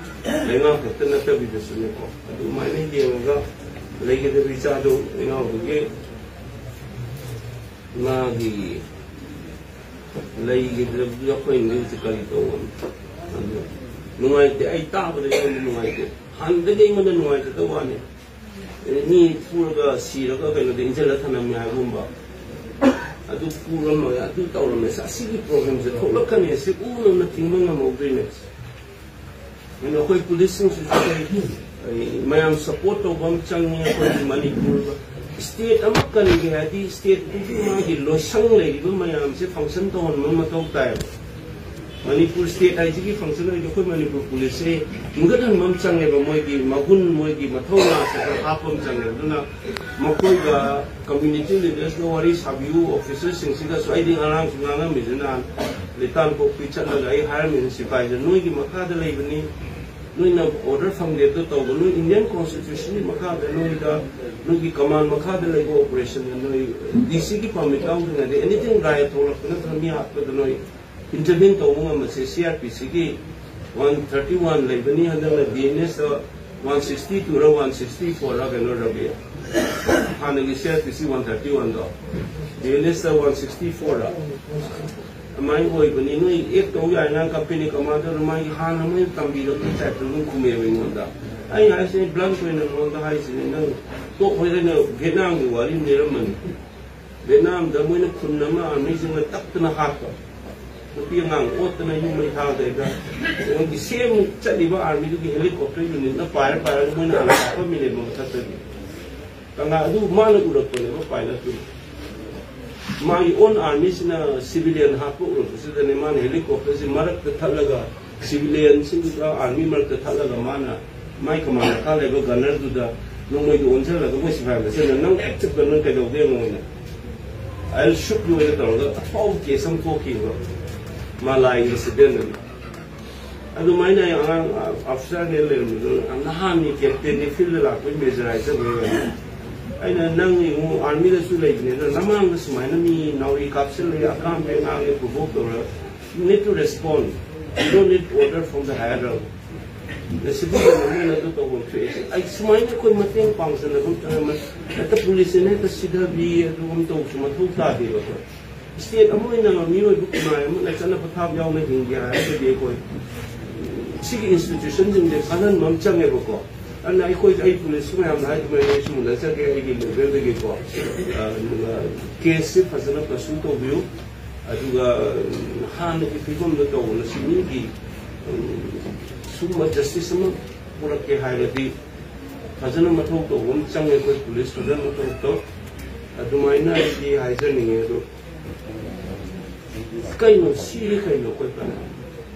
ꯂꯩꯉꯥꯛ ꯈꯛꯇ ꯅꯠꯇꯕꯤꯗꯁꯨꯅꯦꯀꯣ, ꯑꯗꯨꯃꯥꯏꯅ ꯌꯦꯡꯉꯒ ꯂꯩꯒꯗꯕ ꯏꯆꯥꯗꯣ ꯏꯅꯥꯎꯗꯨꯒꯤ ꯃꯥꯒꯤ ꯂꯩꯈꯤꯗ꯭ꯔꯕꯗꯤ ꯑꯩꯈꯣꯏꯅꯗꯤ ꯍꯧꯖꯤꯛ ꯀꯔꯤ ꯇꯧꯕꯅꯣ? ꯑꯗꯨ ꯅꯨꯡꯉꯥꯏꯇꯦ, ꯑꯩ ꯇꯥꯕꯗ ꯑꯩꯉꯣꯟꯗ ꯅꯨꯡꯉꯥꯏꯇꯦ꯫ ꯍꯥꯟꯅꯗꯒꯤ ꯑꯩꯉꯣꯟꯗ ꯅꯨꯡꯉꯥꯏꯖꯗꯕ ꯋꯥꯅꯤ꯫ ꯃꯤ ꯐꯨꯔꯒ ꯁꯤꯔꯒ ꯀꯩꯅꯣꯗ ꯏꯟꯁꯤꯜꯂ ꯊꯝꯂꯝꯃꯦ ꯍꯥꯏꯕꯒꯨꯝꯕ꯫ ꯑꯗꯨ ꯐꯨꯔꯝꯃꯦ, ꯑꯗꯨ ꯇꯧꯔꯝꯃꯦ꯫ ꯑꯁꯤꯒꯤ ꯄ꯭ꯔꯣꯕ꯭ꯂꯦꯝꯁꯦ ꯊꯣꯛꯂꯛꯀꯅꯤ, ꯑꯁꯤ ꯎꯅ ꯊꯤꯡꯕ ꯉꯝꯍꯧꯗ꯭ꯔꯤꯅꯦ꯫ ꯑꯗꯨꯅ ꯑꯩꯈꯣꯏ ꯄꯨꯂꯤꯁꯁꯤꯡꯁꯤꯁꯨ ꯑꯩꯈꯣꯏ, ꯑꯩ, ꯃꯌꯥꯝ ꯁꯄꯣꯔꯠ ꯇꯧꯕ ꯑꯃ ꯆꯪꯉꯤ꯫ ꯑꯩꯈꯣꯏꯒꯤ ꯃꯅꯤꯄꯨꯔ ꯁ꯭ꯇꯦꯠ ꯑꯃ ꯀꯟꯒꯦ ꯍꯥꯏꯔꯗꯤ ꯁ꯭ꯇꯦꯠꯇꯨꯒꯤ ꯃꯥꯒꯤ ꯂꯣꯏꯁꯪ ꯂꯩꯔꯤꯕ ꯃꯌꯥꯝꯁꯦ ꯐꯪꯁꯟ ꯇꯧꯍꯟꯕ ꯃꯊꯧ ꯇꯥꯏꯕ꯫ ꯃꯅꯤꯄꯨꯔ ꯁ꯭ꯇꯦꯠ ꯍꯥꯏꯁꯤꯒꯤ ꯐꯪꯁꯟ ꯍꯥꯏꯗꯤ ꯑꯩꯈꯣꯏ ꯃꯅꯤꯄꯨꯔ ꯄꯨꯂꯤꯁꯁꯦ ꯍꯤꯡꯒꯠꯍꯟꯕ ꯑꯃ ꯆꯪꯉꯦꯕ, ꯃꯣꯏꯒꯤ ꯃꯒꯨꯟ, ꯃꯣꯏꯒꯤ ꯃꯊꯧꯅꯥꯁꯦ ꯈꯔ ꯍꯥꯞꯄ ꯑꯃ ꯆꯪꯉꯦꯕ꯫ ꯑꯗꯨꯅ ꯃꯈꯣꯏꯒ ꯀꯝꯃ꯭ꯌꯨꯅꯤꯇꯤ ꯂꯤꯗꯔꯁꯀ ꯋꯥꯔꯤ ꯁꯥꯕꯤꯌꯨ, ꯑꯣꯐꯤꯁꯔꯁꯤꯡꯁꯤꯗꯁꯨ꯫ ꯑꯩꯗꯤ ꯉꯔꯥꯡꯁꯨ ꯉꯥꯡꯉꯝꯃꯤꯁꯦ, ꯅꯍꯥꯟ ꯂꯤꯇꯥꯟꯄꯣꯛꯄꯤ ꯆꯠꯂꯒ ꯑꯩ ꯍꯥꯏꯔꯝꯃꯤꯅꯦ, ꯁꯤꯐꯥꯏꯁꯦ ꯅꯣꯏꯒꯤ ꯃꯈꯥꯗ ꯂꯩꯕꯅꯤ, ꯅꯣꯏꯅ ꯑꯣꯔꯗꯔ ꯐꯪꯗꯦ ꯑꯗꯨ ꯇꯧꯕ, ꯅꯣꯏ ꯏꯟꯗꯤꯌꯟ ꯀꯣꯟꯁꯇꯤꯇ꯭ꯌꯨꯁꯟꯒꯤ ꯃꯈꯥꯗ, ꯅꯣꯏꯗ, ꯅꯣꯏꯒꯤ ꯀꯃꯥꯟ ꯃꯈꯥꯗ ꯂꯩꯕ ꯑꯣꯄꯔꯦꯁꯟꯗ ꯅꯣꯏ ꯗꯤ ꯁꯤꯒꯤ ꯄꯥꯔꯃꯤꯠ ꯌꯥꯎꯗ꯭ꯔꯤꯉꯩꯗ ꯑꯦꯅꯤꯊꯤꯡ ꯔꯥꯏꯠ ꯊꯣꯛꯂꯛꯄ ꯅꯠꯇ꯭ꯔꯒ ꯃꯤ ꯍꯥꯠꯄꯗ ꯅꯣꯏ ꯏꯟꯇꯔꯚꯦꯟ ꯇꯧꯕ ꯉꯝꯕꯁꯦ ꯁꯤ ꯑꯥꯔ ꯄꯤ ꯁꯤꯒꯤ ꯋꯥꯟ ꯊꯥꯔꯇꯤ ꯋꯥꯟ ꯂꯩꯕꯅꯤ, ꯍꯟꯗꯛꯅ ꯕꯤ ꯑꯦꯟ ꯑꯦꯁꯇ ꯋꯥꯟ ꯁꯤꯛꯁꯇꯤ ꯇꯨꯔ ꯋꯥꯟ ꯁꯤꯛꯁꯇꯤ ꯐꯣꯔ ꯔ ꯀꯩꯅꯣ, ꯔꯕꯤ? ꯍꯥꯟꯅꯒꯤ C R P C one thirty ꯋꯥꯟꯗꯣ, ꯕꯤ ꯑꯦꯟ ꯑꯦꯁꯇ ꯋꯥꯟ ꯁꯤꯛꯁꯇꯤ ꯐꯣꯔ ꯔ ꯑꯗꯨꯃꯥꯏꯅ ꯑꯣꯏꯕꯅꯤ꯫ ꯅꯣꯏ ꯑꯦꯛ ꯇꯧ ꯌꯥꯏꯅ ꯀꯝꯄꯦꯅꯤ ꯀꯃꯥꯟꯗꯔ ꯃꯥꯒꯤ ꯍꯥꯟꯅ ꯃꯣꯏꯅ ꯇꯝꯕꯤꯔꯛꯄ ꯇꯥꯏꯞꯇ ꯑꯗꯨꯝ ꯈꯨꯝꯃꯦꯕ ꯑꯩꯉꯣꯟꯗ꯫ ꯑꯩꯅ ꯍꯥꯏꯁꯦ, ꯕ꯭ꯂꯟꯠ ꯑꯣꯏꯅ ꯅꯉꯣꯟꯗ ꯍꯥꯏꯁꯤꯅꯦ, ꯅꯪ ꯇꯣꯛ ꯍꯣꯏꯗꯅ ꯚꯤꯌꯦꯠꯅꯥꯝꯒꯤ ꯋꯥꯔꯤ ꯑꯃ ꯂꯤꯔꯝꯕꯅꯤ꯫ ꯚꯤꯌꯦꯠꯅꯥꯝꯗ ꯃꯣꯏꯅ ꯈꯨꯟ ꯑꯃ ꯑꯥꯔꯃꯤꯁꯤꯡꯅ ꯇꯛꯇꯅ ꯍꯥꯠꯄ, ꯅꯨꯄꯤ ꯑꯉꯥꯡ ꯑꯣꯠꯇꯅ ꯌꯨꯝ ꯃꯩ ꯊꯥꯗꯩꯗ, ꯃꯣꯏꯒꯤ ꯁꯦꯝ ꯆꯠꯂꯤꯕ ꯑꯥꯔꯃꯤꯗꯨꯒꯤ ꯍꯦꯂꯤꯀꯣꯞꯇꯔ ꯌꯨꯅꯤꯠꯅ ꯄꯥꯏꯔ ꯄꯥꯏꯔꯒ ꯃꯣꯏꯅ ꯍꯥꯟꯅ ꯀꯥꯞꯄꯝꯃꯤꯅꯦꯕ ꯃꯊꯛꯇꯒꯤ꯫ ꯀꯪꯂꯥ ꯑꯗꯨ ꯃꯥꯅ ꯎꯔꯛꯄꯅꯦꯕ ꯄꯥꯏꯂꯠꯇꯨ꯫ ꯃꯥꯒꯤ ꯑꯣꯟ ꯑꯥꯔꯃꯤꯁꯤꯅ ꯁꯤꯚꯤꯂꯤꯌꯟ ꯍꯥꯠꯄ ꯎꯔꯛꯄꯁꯤꯗꯅꯦ ꯃꯥꯅ ꯍꯦꯂꯤꯀꯣꯞꯇꯔꯁꯤ ꯃꯔꯛꯇ ꯊꯠꯂꯒ, ꯁꯤꯚꯤꯂꯤꯌꯟꯁꯤꯡꯗꯨꯗ ꯑꯥꯔꯃꯤ ꯃꯔꯛꯇ ꯊꯠꯂꯒ ꯃꯥꯅ ꯃꯥꯏ ꯀꯃꯥꯟ ꯃꯈꯥ ꯂꯩꯕ ꯒꯟꯅꯔꯗꯨꯗ ꯅꯣꯡꯃꯩꯗꯨ ꯑꯣꯟꯁꯤꯜꯂꯒ ꯃꯣꯏ ꯁꯤꯐꯥꯏ ꯃꯁꯦꯟꯗ "ꯅꯪ ꯍꯦꯛ ꯆꯠꯄ ꯅꯪ ꯀꯩꯗꯧꯒꯦ?" ꯃꯣꯏꯅ "I'll shoot you" ꯍꯥꯏꯅ ꯇꯧꯔꯒ ꯑꯐꯥꯎꯕ ꯀꯦꯁ ꯑꯃ ꯊꯣꯛꯈꯤꯕ ꯃꯥꯂꯥꯏ ꯏꯟꯁꯤꯗꯦꯟ ꯑꯅ꯫ ꯑꯗꯨꯃꯥꯏꯅ ꯑꯩ ꯑꯉꯥꯡ ꯑꯐꯤꯁꯥꯔꯅꯦ ꯂꯩꯔꯝꯕꯗꯣ, ꯌꯥꯝ ꯅꯍꯥꯟꯅꯤ, ꯀꯦꯞꯇꯦꯟꯅꯤ, ꯐꯤꯜꯗ ꯂꯥꯛꯄꯒꯤ ꯃꯦꯖꯔ ꯍꯥꯏꯖꯕ ꯑꯣꯏꯅ꯫ ꯑꯩꯅ "ꯅꯪ ꯏꯃꯨꯡ ꯑꯥꯔꯃꯤꯗꯁꯨ ꯂꯩꯕꯅꯤꯅ ꯅꯃꯥꯡꯗ ꯁꯨꯃꯥꯏꯅ ꯃꯤ ꯅꯥꯎꯔꯤ ꯀꯥꯞꯁꯤꯜꯂꯦ, ꯑꯀꯥꯝꯄꯩ ꯉꯥꯡꯉꯦ, ꯄ꯭ꯔꯣꯚꯣꯛ ꯇꯧꯔ, you need to respond, you don't need order from the higher up." ꯁꯤꯗꯤ ꯀꯩꯅꯣ ꯃꯣꯏꯅ ꯑꯗꯨ ꯇꯧꯐꯝ ꯊꯣꯛꯑꯦ꯫ ꯑꯩ ꯁꯨꯃꯥꯏꯅ ꯑꯩꯈꯣꯏ ꯃꯇꯦꯡ ꯄꯥꯡꯁꯤꯟꯅꯕ ꯍꯦꯛꯇ ꯄꯨꯂꯤꯁꯁꯤꯅ ꯍꯦꯛꯇ ꯁꯤꯊꯕꯤ ꯑꯗꯨꯒꯨꯝ ꯇꯧꯕꯁꯨ ꯃꯊꯧ ꯇꯥꯗꯦꯕ꯫ ꯑꯩꯈꯣꯏ ꯁ꯭ꯇꯦꯠ ꯑꯃ ꯑꯣꯏꯅ ꯃꯤꯑꯣꯏꯕ ꯈꯨꯟꯅꯥꯏ ꯑꯃꯅ ꯆꯠꯅ ꯄꯊꯥꯞ ꯌꯥꯎꯅ ꯍꯤꯡꯒꯦ ꯍꯥꯏꯔꯒꯗꯤ ꯑꯩꯈꯣꯏ ꯁꯤꯒꯤ ꯏꯟꯁꯇꯤꯇ꯭ꯌꯨꯁꯟꯁꯤꯡꯁꯦ ꯀꯥꯟꯍꯟꯕ ꯑꯃ ꯆꯪꯉꯦꯕꯀꯣ꯫ ꯑꯗꯨꯅ ꯑꯩꯈꯣꯏ, ꯑꯩ ꯄꯨꯂꯤꯁ ꯃꯌꯥꯝꯅ ꯍꯥꯏꯗꯨꯃꯥꯏꯅ ꯑꯩꯁꯨ ꯎꯅꯖꯒꯦ ꯑꯩꯒꯤ ꯂꯦꯚꯦꯜꯗꯒꯤꯀꯣ꯫ ꯑꯗꯨꯒ ꯀꯦꯁꯁꯤ ꯐꯖꯅ ꯄꯔꯁꯨ ꯇꯧꯕꯤꯌꯨ꯫ ꯑꯗꯨꯒ ꯍꯥꯟꯅꯒꯤ ꯐꯤꯕꯝꯗ ꯇꯧꯕꯅ ꯁꯤ ꯃꯤꯒꯤ ꯁꯨꯝꯕ ꯖꯁꯇꯤꯁ ꯑꯃ ꯄꯨꯔꯛꯀꯦ ꯍꯥꯏꯔꯗꯤ ꯐꯖꯅ ꯃꯊꯧ ꯇꯧꯕ ꯑꯃ ꯆꯪꯉꯦ꯫ ꯑꯩꯈꯣꯏ ꯄꯨꯂꯤꯁ ꯐꯖꯅ ꯃꯊꯧ ꯇꯧ꯫ ꯑꯗꯨꯃꯥꯏꯅ ꯑꯩꯗꯤ ꯍꯥꯏꯖꯅꯤꯡꯉꯦ꯫ ꯑꯗꯣ ꯀꯩꯅꯣ ꯁꯤꯗꯤ ꯀꯩꯅꯣ ꯑꯩꯈꯣꯏ ꯀꯅꯥ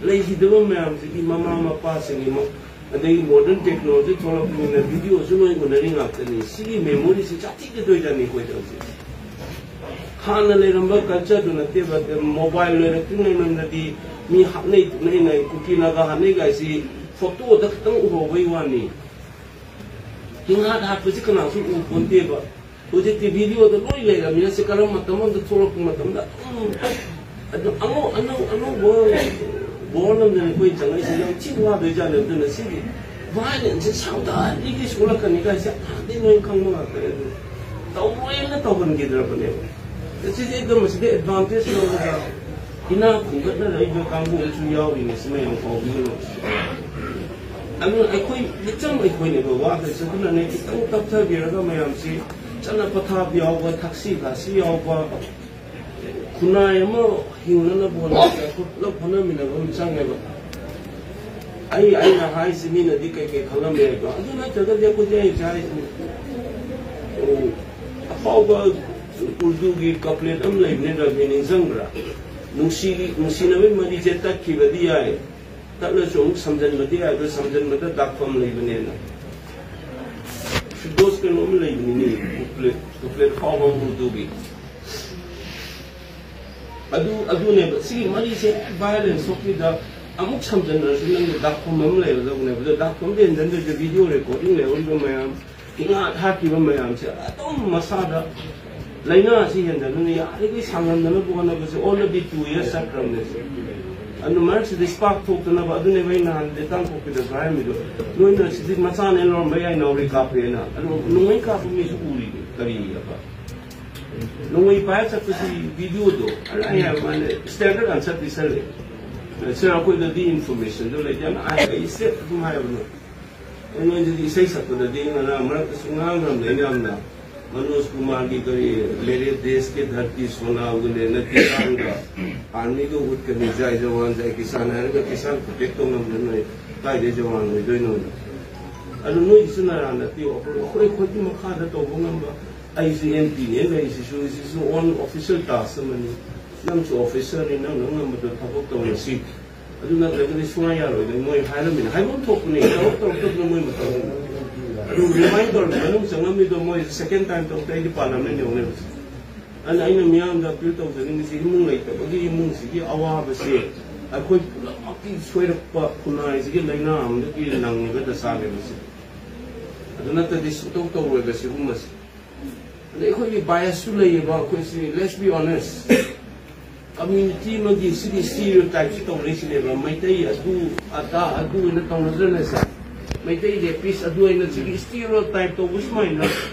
ꯂꯩꯈꯤꯗꯕ ꯃꯌꯥꯝꯁꯤꯒꯤ ꯃꯃꯥ ꯃꯄꯥꯁꯤꯡꯒꯤ ꯃ-, ꯑꯗꯒꯤ ꯃꯣꯗꯔꯟ ꯇꯦꯛꯅꯣꯂꯣꯖꯤ ꯊꯣꯛꯂꯛꯄꯅꯤꯅ ꯚꯤꯗꯤꯑꯣꯁꯨ ꯂꯣꯏ ꯎꯅꯔꯤ ꯉꯥꯛꯇꯅꯤ꯫ ꯁꯤꯒꯤ ꯃꯦꯃꯣꯔꯤꯁꯤ ꯆꯥꯊꯤꯒꯗꯣꯏꯖꯥꯠꯅꯤ ꯑꯩꯈꯣꯏꯗ ꯍꯧꯖꯤꯛ꯫ ꯍꯥꯟꯅ ꯂꯩꯔꯝꯕ ꯀꯜꯆꯔꯗꯨ ꯅꯠꯇꯦꯕ꯫ ꯃꯣꯕꯥꯏꯜ ꯂꯩꯔꯛꯇ꯭ꯔꯤꯉꯩ ꯃꯅꯨꯡꯗꯗꯤ ꯃꯤ ꯍꯥꯠꯅꯩ ꯇꯨꯞꯅꯩ ꯅꯥꯏ, ꯀꯨꯀꯤ ꯅꯥꯒꯥ ꯍꯥꯠꯅꯩ ꯀꯥꯏꯁꯤ ꯐꯣꯇꯣꯗ ꯈꯛꯇꯪ ꯎꯍꯧꯕꯩ ꯋꯥꯅꯤ꯫ ꯍꯤꯡꯍꯥꯠ ꯍꯥꯠꯄꯁꯤ ꯀꯅꯥꯁꯨ ꯎ ꯄꯣꯟꯇꯦꯕ꯫ ꯍꯧꯖꯤꯛꯇꯤ ꯚꯤꯗꯤꯑꯣꯗ ꯂꯣꯏ ꯂꯩꯔꯕꯅꯤꯅ ꯁꯤ ꯀꯔꯝꯕ ꯃꯇꯝ ꯑꯃꯗ ꯊꯣꯛꯂꯛꯄ ꯃꯇꯝꯗ ꯑꯗꯨꯝ ꯑꯗꯨ ꯑꯅꯧ-, ꯑꯅꯧ-, ꯑꯅꯧꯕ ꯋꯥꯔꯜ ꯑꯃꯗ ꯑꯩꯈꯣꯏ ꯆꯪꯉꯛꯏꯁꯦ ꯌꯥꯝ ꯊꯤ ꯋꯥꯗꯣꯏꯖꯥꯠꯅꯤ꯫ ꯑꯗꯨꯅ ꯁꯤꯒꯤ ꯚꯥꯏꯂꯦꯟꯁꯁꯦ ꯁꯥꯡꯊꯥꯟꯗꯒꯤ ꯁꯣꯛꯂꯛꯀꯅꯤ ꯀꯥꯏꯁꯦ ꯑꯍꯥꯟꯗꯩ ꯂꯣꯏ ꯈꯪꯕ ꯉꯥꯛꯇꯅꯦ꯫ ꯑꯗꯨ ꯇꯧꯔꯣꯏꯅ ꯇꯧꯍꯟꯈꯤꯗ꯭ꯔꯕꯅꯦꯕ꯫ ꯁꯤꯗꯤ ꯑꯗꯨꯝ ꯃꯁꯤꯗ ꯑꯦꯗꯚꯥꯟꯇꯦꯖ ꯂꯧꯔꯒ ꯏꯅꯥꯛ ꯈꯨꯟꯒꯠꯅꯔꯛꯏꯕ ꯀꯥꯡꯕꯨ ꯑꯃꯁꯨ ꯌꯥꯎꯔꯤꯅꯦ꯫ ꯁꯤꯃ ꯌꯥꯝ ꯀꯥꯎꯕꯤꯒꯅꯨ꯫ ꯑꯗꯨꯅ ꯑꯩꯈꯣꯏ ꯃꯤꯆꯝ ꯑꯩꯈꯣꯏꯅꯦꯕ ꯋꯥꯈꯩꯁꯦ꯫ ꯑꯗꯨꯅꯅꯦ ꯈꯤꯇꯪ ꯇꯞꯊꯕꯤꯔꯒ ꯃꯌꯥꯝꯁꯤ ꯆꯠꯅ ꯄꯊꯥꯞ ꯌꯥꯎꯕ, ꯊꯛꯁꯤ ꯈꯥꯁꯤ ꯌꯥꯎꯕ, ꯈꯨꯟꯅꯥꯏ ꯑꯃ ꯍꯤꯡꯅꯅꯕ ꯍꯣꯠꯅꯕꯗ ꯑꯩꯈꯣꯏ ꯄꯨꯂꯞ ꯍꯣꯠꯅꯃꯤꯟꯅꯕ ꯑꯃ ꯆꯪꯉꯦꯕ꯫ ꯑꯩ, ꯑꯩꯅ ꯍꯥꯏꯁꯤ ꯃꯤꯅꯗꯤ ꯀꯩꯀꯩ ꯈꯜꯂꯝꯕ ꯌꯥꯏꯀꯣ꯫ ꯑꯗꯨ ꯅꯠꯇ꯭ꯔꯒꯗꯤ ꯑꯩꯈꯣꯏꯗꯤ ꯑꯩ ꯍꯥꯏꯁꯤꯅꯤ꯫ ꯑꯣ, ꯑꯐꯥꯎꯕ ꯎꯔꯗꯨꯒꯤ ꯀꯄ꯭ꯂꯦꯠ ꯑꯃ ꯂꯩꯕꯅꯦ, ꯔꯕꯤ, ꯅꯤꯡꯁꯤꯡꯕ꯭ꯔꯥ? "ꯅꯨꯡꯁꯤ-, ꯅꯨꯡꯁꯤꯅꯕꯒꯤ ꯃꯔꯤꯁꯦ ꯇꯠꯈꯤꯕꯗꯤ ꯌꯥꯏ, ꯇꯠꯂꯁꯨ ꯑꯃꯨꯛ ꯁꯝꯖꯟꯕꯗꯤ ꯌꯥꯏ, ꯑꯗꯨ ꯁꯝꯖꯟꯕꯗ ꯗꯥꯛꯐꯝ ꯂꯩꯕꯅꯦꯅ"꯫ ꯗꯣꯁ ꯀꯩꯅꯣꯝ ꯂꯩꯕꯅꯤꯅꯦ, ꯀꯨꯄ꯭ꯂꯦꯠ, ꯀꯨꯄ꯭ꯂꯦꯠ ꯐꯥꯎꯕ ꯎꯔꯗꯨꯒꯤ꯫ ꯑꯗꯨ, ꯑꯗꯨꯅꯦꯕ꯫ ꯁꯤꯒꯤ ꯃꯔꯤꯁꯦ ꯚꯥꯏꯑꯣꯂꯦꯟꯁ ꯊꯣꯛꯄꯤꯗ ꯑꯃꯨꯛ ꯁꯝꯖꯟꯅꯔꯁꯨ ꯅꯪꯒꯤ ꯗꯥꯛꯐꯝ ꯑꯃ ꯂꯩꯔꯗꯧꯕꯅꯦꯕ꯫ ꯑꯗꯣ ꯗꯥꯛꯐꯝꯗ ꯍꯦꯟꯖꯟꯗꯣꯏꯁꯦ ꯚꯤꯗꯤꯑꯣ ꯔꯦꯀꯣꯔꯗꯤꯡ ꯂꯩꯍꯧꯔꯤꯕ ꯃꯌꯥꯝ, ꯍꯤꯡꯉꯥ ꯍꯥꯠꯈꯤꯕ ꯃꯌꯥꯝꯁꯦ ꯑꯗꯨꯝ ꯃꯁꯥꯗ ꯂꯥꯏꯅꯥ ꯑꯁꯤ ꯍꯦꯟꯖꯟꯗꯨꯅ ꯌꯥꯔꯤꯈꯩ ꯁꯥꯡꯍꯟꯗꯅꯕ ꯍꯣꯠꯅꯕꯁꯦ already two years ꯆꯠꯈ꯭ꯔꯕꯅꯦ꯫ ꯑꯗꯨ ꯃꯔꯛꯁꯤꯗ ꯁ꯭ꯄꯥꯔꯛ ꯊꯣꯛꯇꯅꯕ, ꯑꯗꯨꯅꯦꯕ ꯑꯩ ꯅꯍꯥꯟ ꯂꯤꯇꯥꯟ ꯄꯣꯛꯄꯤꯗꯁꯨ ꯍꯥꯏꯔꯝꯃꯤꯗꯣ, ꯅꯣꯏꯅ ꯁꯤꯗꯤ ꯃꯆꯥꯅꯦ ꯂꯧꯔꯝꯕ ꯌꯥꯏ ꯅꯥꯎꯔꯤ ꯀꯥꯞꯄꯦꯅ꯫ ꯑꯗꯣ ꯅꯣꯡꯃꯩ ꯀꯥꯞꯄ ꯃꯤꯁꯨ ꯎꯔꯤꯅꯦ, ꯀꯔꯤ ꯑꯕ? ꯅꯣꯡꯃꯩ ꯄꯥꯏꯔ ꯆꯠꯄꯁꯤ ꯚꯤꯗꯤꯑꯣꯗꯣ ꯑꯔꯥꯏ ꯍꯥꯏꯕ ꯃꯥꯅꯦ, ꯁ꯭ꯇꯦꯟꯗꯔꯗ ꯑꯟꯁꯔ ꯄꯤꯁꯜꯂꯦ꯫ ꯁꯤꯔ ꯑꯩꯈꯣꯏꯗꯗꯤ ꯏꯟꯐꯣꯔꯃꯦꯁꯟꯗꯣ ꯂꯩꯇꯦ, ꯌꯥꯝꯅ ꯑꯥꯏ ꯑꯩ ꯁ꯭ꯇꯦꯠ ꯑꯗꯨꯝ ꯍꯥꯏꯕꯅꯣ꯫ ꯑꯩꯉꯣꯟꯗꯗꯤ ꯏꯁꯩ ꯁꯛꯄꯗꯗꯤ ꯉꯔꯥꯡ ꯃꯔꯛꯇꯁꯨ ꯉꯥꯡꯈ꯭ꯔꯕꯅꯦ ꯑꯩꯅ ꯌꯥꯝꯅ꯫ ꯃꯅꯣꯖ ꯀꯨꯃꯥꯔꯒꯤ ꯀꯔꯤ ꯃꯦꯔꯦ ꯗꯦꯁ ꯀꯤ ꯙꯔꯇꯤ ꯁꯣꯅꯥ ꯎꯒꯂꯦꯅ ꯀꯤꯁꯥꯟꯒ ꯑꯥꯔꯃꯤꯒ ꯎꯠꯀꯅꯤ, ꯖꯥꯏ ꯖꯋꯥꯟ ꯖꯥꯏ ꯀꯤꯁꯥꯟ ꯍꯥꯏꯔꯒ ꯀꯤꯁꯥꯟ ꯄ꯭ꯔꯣꯇꯦꯛ ꯇꯧ ꯉꯝꯗꯅ ꯅꯣꯏ ꯀꯥꯏꯗꯩ ꯖꯋꯥꯟ ꯑꯣꯏꯗꯣꯏꯅꯣ? ꯑꯗꯨ ꯅꯣꯏꯒꯤꯁꯨ ꯅꯔꯥ ꯅꯠꯇꯦ, ꯑꯩꯈꯣꯏ, ꯑꯩꯈꯣꯏ, ꯑꯩꯈꯣꯏꯒꯤ ꯃꯈꯥꯗ ꯇꯧꯕ ꯉꯝꯕ, ꯑꯩꯁꯨ ꯑꯦꯝ ꯄꯤꯅꯦ ꯂꯩꯔꯤꯁꯤꯁꯨ, ꯁꯤꯁꯨ ꯑꯣꯟ ꯑꯣꯐꯤꯁꯤꯌꯦꯜ ꯇꯥꯛꯁ ꯑꯃꯅꯤ꯫ ꯅꯪꯁꯨ ꯑꯣꯐꯤꯁꯔꯅꯤ, ꯅꯪꯅ ꯉꯝꯕꯗꯣ ꯊꯕꯛ ꯇꯧꯔꯁꯤ꯫ ꯑꯗꯨ ꯅꯠꯇ꯭ꯔꯒꯗꯤ ꯁꯨꯡꯌꯥ ꯌꯥꯔꯣꯏꯗ ꯃꯣꯏ ꯍꯥꯏꯔꯝꯃꯤꯅ꯫ ꯍꯥꯏꯐꯝ ꯊꯣꯛꯄꯅꯦ, ꯇꯧꯔꯛ ꯇꯧꯔꯛꯇꯕꯅ ꯃꯣꯏ ꯃꯇꯧ꯫ ꯑꯗꯨ ꯔꯤꯃꯥꯏꯟ ꯇꯧꯔꯛꯄ ꯃꯅꯨꯡ ꯆꯪꯉꯝꯃꯤꯗꯣ ꯃꯣꯏ ꯁꯦꯀꯦꯟ ꯇꯥꯏꯝ ꯇꯧꯔꯛꯇ ꯑꯩꯗꯤ ꯄꯥꯜꯂꯝꯃꯦ ꯌꯦꯡꯉꯨꯅꯦ ꯍꯧꯖꯤꯛ꯫ ꯑꯗꯨꯅ ꯑꯩꯅ ꯃꯤꯌꯥꯝꯗ ꯑꯄꯤꯜ ꯇꯧꯖꯅꯤꯡꯉꯤꯁꯤ ꯏꯃꯨꯡ ꯂꯩꯇꯕꯒꯤ ꯏꯃꯨꯡꯁꯤꯒꯤ ꯑꯋꯥꯕꯁꯦ ꯑꯩꯈꯣꯏ ꯄꯨꯝꯅꯃꯛꯀꯤ ꯁꯣꯏꯔꯛꯄ ꯈꯨꯟꯅꯥꯏꯁꯤꯒꯤ ꯂꯥꯏꯅꯥ ꯑꯃꯗꯒꯤ ꯅꯪꯉꯤꯕ ꯗꯁꯥꯅꯦꯕ ꯁꯤ꯫ ꯑꯗꯨ ꯅꯠꯇ꯭ꯔꯗꯤ ꯁꯨꯡꯇꯧ ꯇꯧꯔꯣꯏꯕ ꯁꯤꯒꯨꯝꯕꯁꯦ꯫ ꯑꯗꯩ ꯑꯩꯈꯣꯏꯒꯤ ꯕꯥꯏꯑꯁꯁꯨ ꯂꯩꯌꯦꯕ ꯑꯩꯈꯣꯏꯁꯤ, let's be honest꯫ ꯀꯝꯃ꯭ꯌꯨꯅꯤꯇꯤ ꯑꯃꯒꯤ ꯁꯤꯒꯤ ꯁ꯭ꯇꯤꯔꯤꯑꯣꯇꯥꯏꯞꯁꯤ ꯇꯧꯅꯩꯁꯤꯅꯦꯕ꯫ ꯃꯩꯇꯩ ꯑꯗꯨ ꯑꯗꯥ ꯑꯗꯨ ꯑꯣꯏꯅ ꯇꯧꯅꯗ꯭ꯔꯅꯦ ꯁꯥꯔ? ꯃꯩꯇꯩ ꯔꯦꯄꯤꯁ ꯑꯗꯨ ꯑꯣꯏꯅ ꯁꯤꯒꯤ ꯁ꯭ꯇꯤꯔꯤꯑꯣꯇꯥꯏꯞ ꯇꯧꯕ ꯁꯨꯃꯥꯏꯅ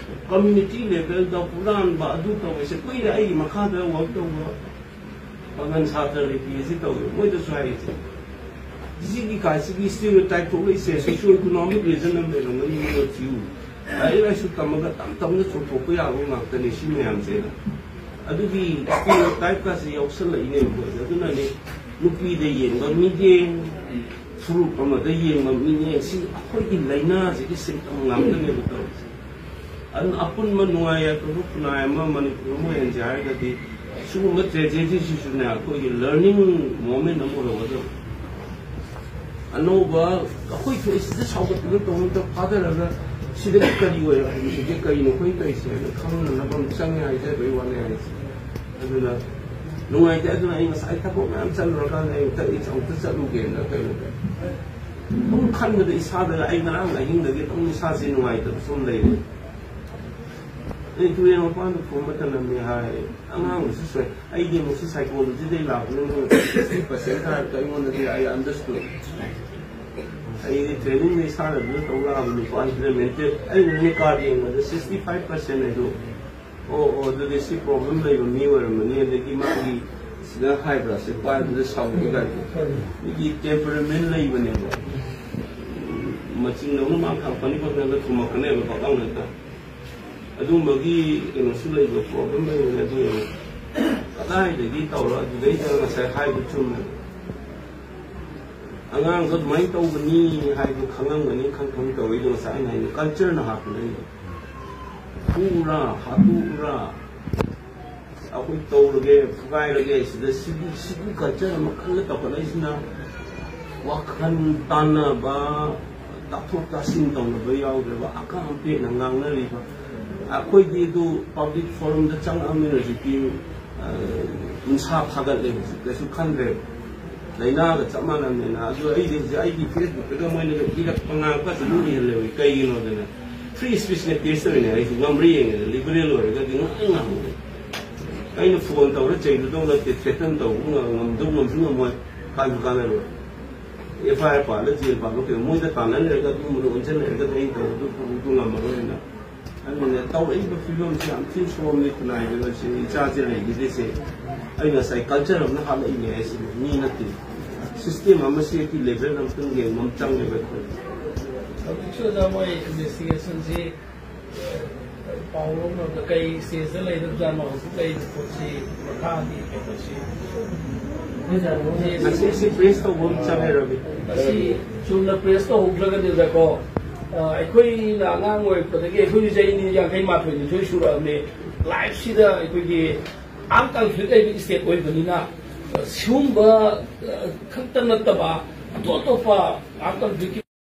ꯀꯝꯃ꯭ꯌꯨꯅꯤꯇꯤ ꯂꯦꯚꯦꯜꯗ ꯍꯨꯔꯥꯟꯕ ꯑꯗꯨ ꯇꯧꯕꯁꯦ ꯀꯨꯏꯔꯦ ꯑꯩꯒꯤ ꯃꯈꯥꯗ ꯋꯥꯔꯛ ꯇꯧꯕ ꯄꯥꯡꯒꯜ ꯁꯥꯇ꯭ꯔ ꯂꯩꯇꯦ ꯑꯁꯤ ꯇꯧꯋꯦ, ꯃꯣꯏꯗꯁꯨ ꯍꯥꯏꯔꯤꯁꯦ꯫ ꯁꯤꯒꯤ ꯀꯥꯏꯁꯤꯒꯤ ꯁ꯭ꯇꯤꯔꯤꯑꯣꯇꯥꯏꯞ ꯊꯣꯛꯂꯛꯏꯁꯦ ꯁꯣꯁꯤꯑꯣ ꯏꯀꯣꯅꯣꯃꯤꯛ ꯔꯤꯖꯟ ꯑꯃ ꯂꯩꯔꯝꯒꯅꯤ, ꯃꯣꯏꯅ ꯊꯤꯌꯨ꯫ ꯂꯥꯏꯔꯤꯛ ꯂꯥꯏꯁꯨ ꯇꯝꯃꯒ ꯇꯝ ꯇꯝꯅ ꯆꯨꯝꯊꯣꯛꯄ ꯌꯥꯕ ꯉꯥꯛꯇꯅꯤ ꯁꯤ ꯃꯌꯥꯝꯁꯦ꯫ ꯑꯗꯨꯒꯤ ꯁ꯭ꯇꯤꯔꯤꯑꯣꯇꯥꯏꯞꯀꯥꯁꯦ ꯌꯥꯎꯁꯜꯂꯛꯏꯅꯦꯕ ꯑꯩꯈꯣꯏꯁꯦ꯫ ꯑꯗꯨꯅꯅꯦ ꯅꯨꯄꯤꯗ ꯌꯦꯡꯕ ꯃꯤꯠꯌꯦꯡ, ꯐꯨꯔꯨꯞ ꯑꯃꯗ ꯌꯦꯡꯕ ꯃꯤꯠꯌꯦꯡ, ꯁꯤ ꯑꯩꯈꯣꯏꯒꯤ ꯂꯥꯏꯅꯥꯁꯤꯒꯤ ꯁꯤꯝꯇꯝ ꯉꯥꯛꯇꯅꯦꯕ ꯇꯧꯔꯤꯁꯦ꯫ ꯑꯗꯨꯅ ꯑꯄꯨꯟꯕ ꯅꯨꯡꯉꯥꯏ ꯌꯥꯏꯐꯕ ꯈꯨꯟꯅꯥꯏ ꯑꯃ ꯃꯅꯤꯄꯨꯔ ꯑꯃ ꯑꯣꯏꯍꯟꯁꯦ ꯍꯥꯏꯔꯒꯗꯤ ꯁꯤꯒꯨꯝꯕ ꯇ꯭ꯔꯦꯖꯦꯗꯤꯁꯤꯁꯨꯅꯦ ꯑꯩꯈꯣꯏꯒꯤ ꯂꯔꯅꯤꯡ ꯃꯣꯃꯦꯟ ꯑꯃ ꯑꯣꯏꯍꯧꯒꯗꯕ꯫ ꯑꯅꯧꯕ ꯑꯩꯈꯣꯏ ꯊꯣꯛꯏꯁꯤꯗ ꯁꯥꯎꯒꯠꯇꯅ ꯇꯧꯅꯕꯗ ꯐꯥꯊꯔꯒ ꯁꯤꯗꯒꯤ ꯀꯔꯤ ꯑꯣꯏꯔꯣ ꯍꯥꯏꯕꯁꯤꯗꯤ ꯀꯔꯤꯅꯣ ꯑꯩꯈꯣꯏ ꯇꯧꯔꯤꯁꯦ ꯍꯥꯏꯅ ꯈꯪꯅꯅꯕ ꯑꯃ ꯆꯪꯉꯦ ꯍꯥꯏꯖꯕꯒꯤ ꯋꯥꯅꯤ ꯍꯥꯏꯁꯦ꯫ ꯑꯗꯨꯅ ꯅꯨꯡꯉꯥꯏꯇꯦ꯫ ꯑꯗꯨꯅ ꯑꯩ ꯉꯁꯥꯏ ꯊꯕꯛ ꯃꯌꯥꯝ ꯆꯠꯂꯨꯔꯀꯥꯟꯗ ꯑꯩ ꯑꯃꯨꯛꯇ ꯑꯩ ꯑꯃꯨꯛꯇ ꯆꯠꯂꯨꯒꯦꯅ ꯀꯩꯅꯣꯗ ꯑꯗꯨꯝ ꯈꯟꯕꯗ ꯏꯁꯥꯗ ꯑꯩ ꯉꯔꯥꯡ ꯑꯍꯤꯡꯗꯒꯤ ꯑꯗꯨꯝ ꯏꯁꯥꯁꯤ ꯅꯨꯡꯉꯥꯏꯇꯕ ꯁꯨꯝ ꯂꯩꯔꯦ꯫ ꯑꯩ ꯇꯨꯔꯦꯜ ꯃꯄꯥꯟꯗ ꯈꯣꯝꯕ ꯊꯅꯝꯃꯦ ꯍꯥꯏ꯫ ꯑꯉꯥꯡꯗꯨꯁꯨ ꯁꯣꯏ꯫ ꯑꯩꯗꯤ ꯑꯃꯨꯛꯁꯨ psychology ꯗꯩ ꯂꯥꯛꯄꯅꯤꯅ ꯁꯤꯛꯁꯇꯤ ꯄꯥꯔꯁꯦꯟ ꯍꯥꯏꯔꯛꯄ ꯑꯩꯉꯣꯟꯗꯗꯤ ꯑꯩ understood꯫ ꯑꯩꯗꯤ training ꯗ ꯏꯁꯥꯅ ꯑꯗꯨꯝ ꯇꯧ ꯂꯥꯛꯑꯕ ꯅꯨꯄꯥ ꯍꯥꯏꯁꯤꯅ mental ꯑꯩꯅꯅꯦ card ꯌꯦꯡꯕꯗ sixty five percent ꯍꯥꯏꯗꯣ꯫ ꯑꯣ ꯑꯣ ꯑꯗꯨꯗꯤ ꯁꯤ problem ꯂꯩꯕ ꯃꯤ ꯑꯣꯏꯔꯝꯃꯅꯤ꯫ ꯑꯗꯒꯤ ꯃꯥꯒꯤ ꯁꯤꯗ ꯍꯥꯏꯕ꯭ꯔꯥ ꯁꯤ ꯄꯥꯏꯕꯗ ꯁꯥꯎꯕ ꯀꯥꯏꯗꯣ꯫ ꯃꯤꯒꯤ temperament ꯂꯩꯕꯅꯦꯕ꯫ ꯃꯆꯤꯟꯗꯧꯅ ꯃꯥ ꯈꯪꯉꯛꯄꯅꯤ ꯈꯣꯠꯄꯅꯤ ꯊꯨꯝꯃꯛꯀꯅꯦꯕ ꯄꯥꯈꯪ ꯅꯠꯇ꯫ ꯑꯗꯨꯝꯕꯒꯤ ꯀꯩꯅꯣꯁꯨ ꯂꯩꯕ problem ꯂꯩꯕꯅꯦ꯫ ꯑꯗꯨ ꯀꯗꯥꯏꯗꯒꯤ ꯇꯧꯔ ꯑꯗꯨꯗꯩꯗ ꯉꯁꯥꯏ ꯍꯥꯏꯕ ꯆꯨꯝꯃꯦ꯫ ꯑꯉꯥꯡꯗꯣ ꯑꯗꯨꯃꯥꯏꯅ ꯇꯧꯕꯅꯤ ꯍꯥꯏꯕꯗꯨ ꯈꯪꯉꯝꯒꯅꯤ ꯈꯪ ꯈꯪ ꯇꯧꯔꯤꯗꯣ ꯉꯁꯥꯏ ꯑꯩꯅ ꯍꯥꯏꯗꯣ culture ꯅ ꯍꯥꯞꯄꯅꯦ꯫ ꯐꯨꯔꯥ ꯍꯥꯠꯇꯣꯛꯎꯔꯥ ꯑꯩꯈꯣꯏ ꯇꯧꯔꯒꯦ ꯐꯨꯒꯥꯏꯔꯒꯦ ꯁꯤꯗ ꯁꯤꯒꯤ ꯁꯤꯒꯤ culture ꯑꯃ ꯀꯟꯅ ꯇꯧꯈꯠꯂꯛꯏꯁꯤꯅ ꯋꯥꯈꯜ ꯇꯥꯟꯅꯕ ꯇꯥꯊꯣꯛ ꯇꯥꯁꯤꯟ ꯇꯧꯅꯕ ꯌꯥꯎꯗ꯭ꯔꯕ ꯑꯀꯥꯝ ꯄꯦꯠꯅ ꯉꯥꯡꯅꯔꯤꯕ ꯑꯩꯈꯣꯏꯗꯤ ꯑꯗꯨ public forum ꯗ ꯆꯪꯉꯛꯑꯕꯅꯤꯅ ꯍꯧꯖꯤꯛꯇꯤ ꯅꯨꯡꯁꯥ ꯐꯥꯒꯠꯂꯦ ꯍꯧꯖꯤꯛ ꯀꯩꯁꯨ ꯈꯟꯗ꯭ꯔꯦꯕ꯫ ꯂꯥꯏꯅꯥꯒ ꯆꯞ ꯃꯥꯟꯅꯕꯅꯤꯅ ꯑꯗꯨ ꯑꯩꯗꯤ ꯍꯧꯖꯤꯛ ꯑꯩꯒꯤ Facebook ꯇꯒ ꯃꯣꯏꯅꯒ ꯏꯔꯛꯄ ꯉꯥꯡꯉꯛꯄꯁꯨ ꯑꯗꯨꯝ ꯏꯍꯜꯂꯦꯕ꯫ ꯀꯩꯒꯤꯅꯣꯗꯅ free speech ꯅ test ꯇꯧꯔꯤꯅꯦ꯫ ꯑꯩꯁꯨ ꯉꯝꯕ꯭ꯔꯥ ꯌꯦꯡꯉꯦ꯫ Liberal ꯑꯣꯏꯔꯒꯗꯤ ꯉꯥꯡ ꯉꯥꯡꯉꯦ꯫ ꯑꯩꯅ phone ꯇꯧꯔ ꯆꯩꯔꯨꯗꯧ ꯅꯠꯇꯦ꯫ Threaten ꯇꯧꯕ ꯉꯝꯗꯧ ꯉꯝꯁꯨ ꯉꯝꯃꯣꯏ꯫ ꯀꯥꯟꯁꯨ ꯀꯥꯟꯅꯔꯣꯏ꯫ FIR ꯄꯥꯜꯂ jail ꯄꯥꯜꯂꯣ ꯀꯩꯅꯣ ꯃꯣꯏꯗ ꯇꯥꯟꯅ ꯂꯩꯔꯒ ꯑꯗꯨꯒꯨꯝꯕꯗꯣ ꯑꯣꯟꯁꯤꯟ ꯂꯩꯔꯒꯗꯤ ꯑꯩ ꯇꯧꯕꯗꯨ ꯉꯝꯃꯔꯣꯏꯅ꯫ ꯑꯗꯨꯅ ꯇꯧꯔꯛꯏꯕ ꯐꯤꯕꯝꯁꯤ ꯌꯥꯝ ꯊꯤꯅ ꯁꯣꯝꯃꯤ ꯈꯨꯟꯅꯥꯏꯗ꯫ ꯃꯁꯤ ꯏꯆꯥꯁꯦ ꯂꯩꯈꯤꯗ꯭ꯔꯤꯁꯦ ꯑꯩ ꯉꯁꯥꯏ culture ꯑꯃꯅ ꯍꯥꯠꯂꯛꯏꯅꯦ ꯍꯥꯏꯁꯤꯅꯤ꯫ ꯃꯤ ꯅꯠꯇꯦ꯫ System ꯑꯃ safety level ꯑꯃꯇꯪ ꯌꯦꯡꯕ ꯑꯃ ꯆꯪꯉꯦꯕ ꯑꯩꯈꯣꯏ꯫ ꯍꯧꯖꯤꯛꯁꯨ ꯑꯣꯖꯥ ꯃꯣꯏ investigation ꯁꯤ ꯄꯥꯎ ꯂꯧꯅꯕꯗ ꯀꯩ stage ꯗ ꯂꯩꯔꯕꯖꯥꯠꯅꯣ? ꯍꯧꯖꯤꯛ ꯂꯩꯔꯤꯕ ꯄꯣꯠꯁꯤ ꯃꯈꯥꯒꯤ ꯀꯩꯅꯣꯁꯤ ꯉꯁꯤꯁꯤ press ꯇꯧꯕ ꯑꯃ ꯆꯪꯉꯦ ꯔꯕꯤ꯫ ꯃꯁꯤ ꯆꯨꯝꯅ press ꯇꯧꯍꯧꯗ꯭ꯔꯒꯗꯤꯗꯀꯣ ꯑꯩꯈꯣꯏꯅ ꯑꯉꯥꯡ ꯑꯣꯏꯔꯛꯄꯗꯒꯤ ꯑꯩꯈꯣꯏꯒꯤ ꯆꯍꯤ ꯌꯥꯡꯈꯩ ꯃꯥꯊꯣꯏ ꯅꯤꯊꯣꯏ ꯁꯨꯔꯛꯑꯕꯅꯤ꯫ Life ꯁꯤꯗ ꯑꯩꯈꯣꯏꯒꯤ armed conflict ꯂꯩꯕ state ꯑꯣꯏꯕꯅꯤꯅ ꯁꯤꯒꯨꯝꯕ ꯈꯛꯇ ꯅꯠꯇꯕ ꯑꯇꯣꯞ ꯑꯇꯣꯞꯄ armed conflict ꯀꯤ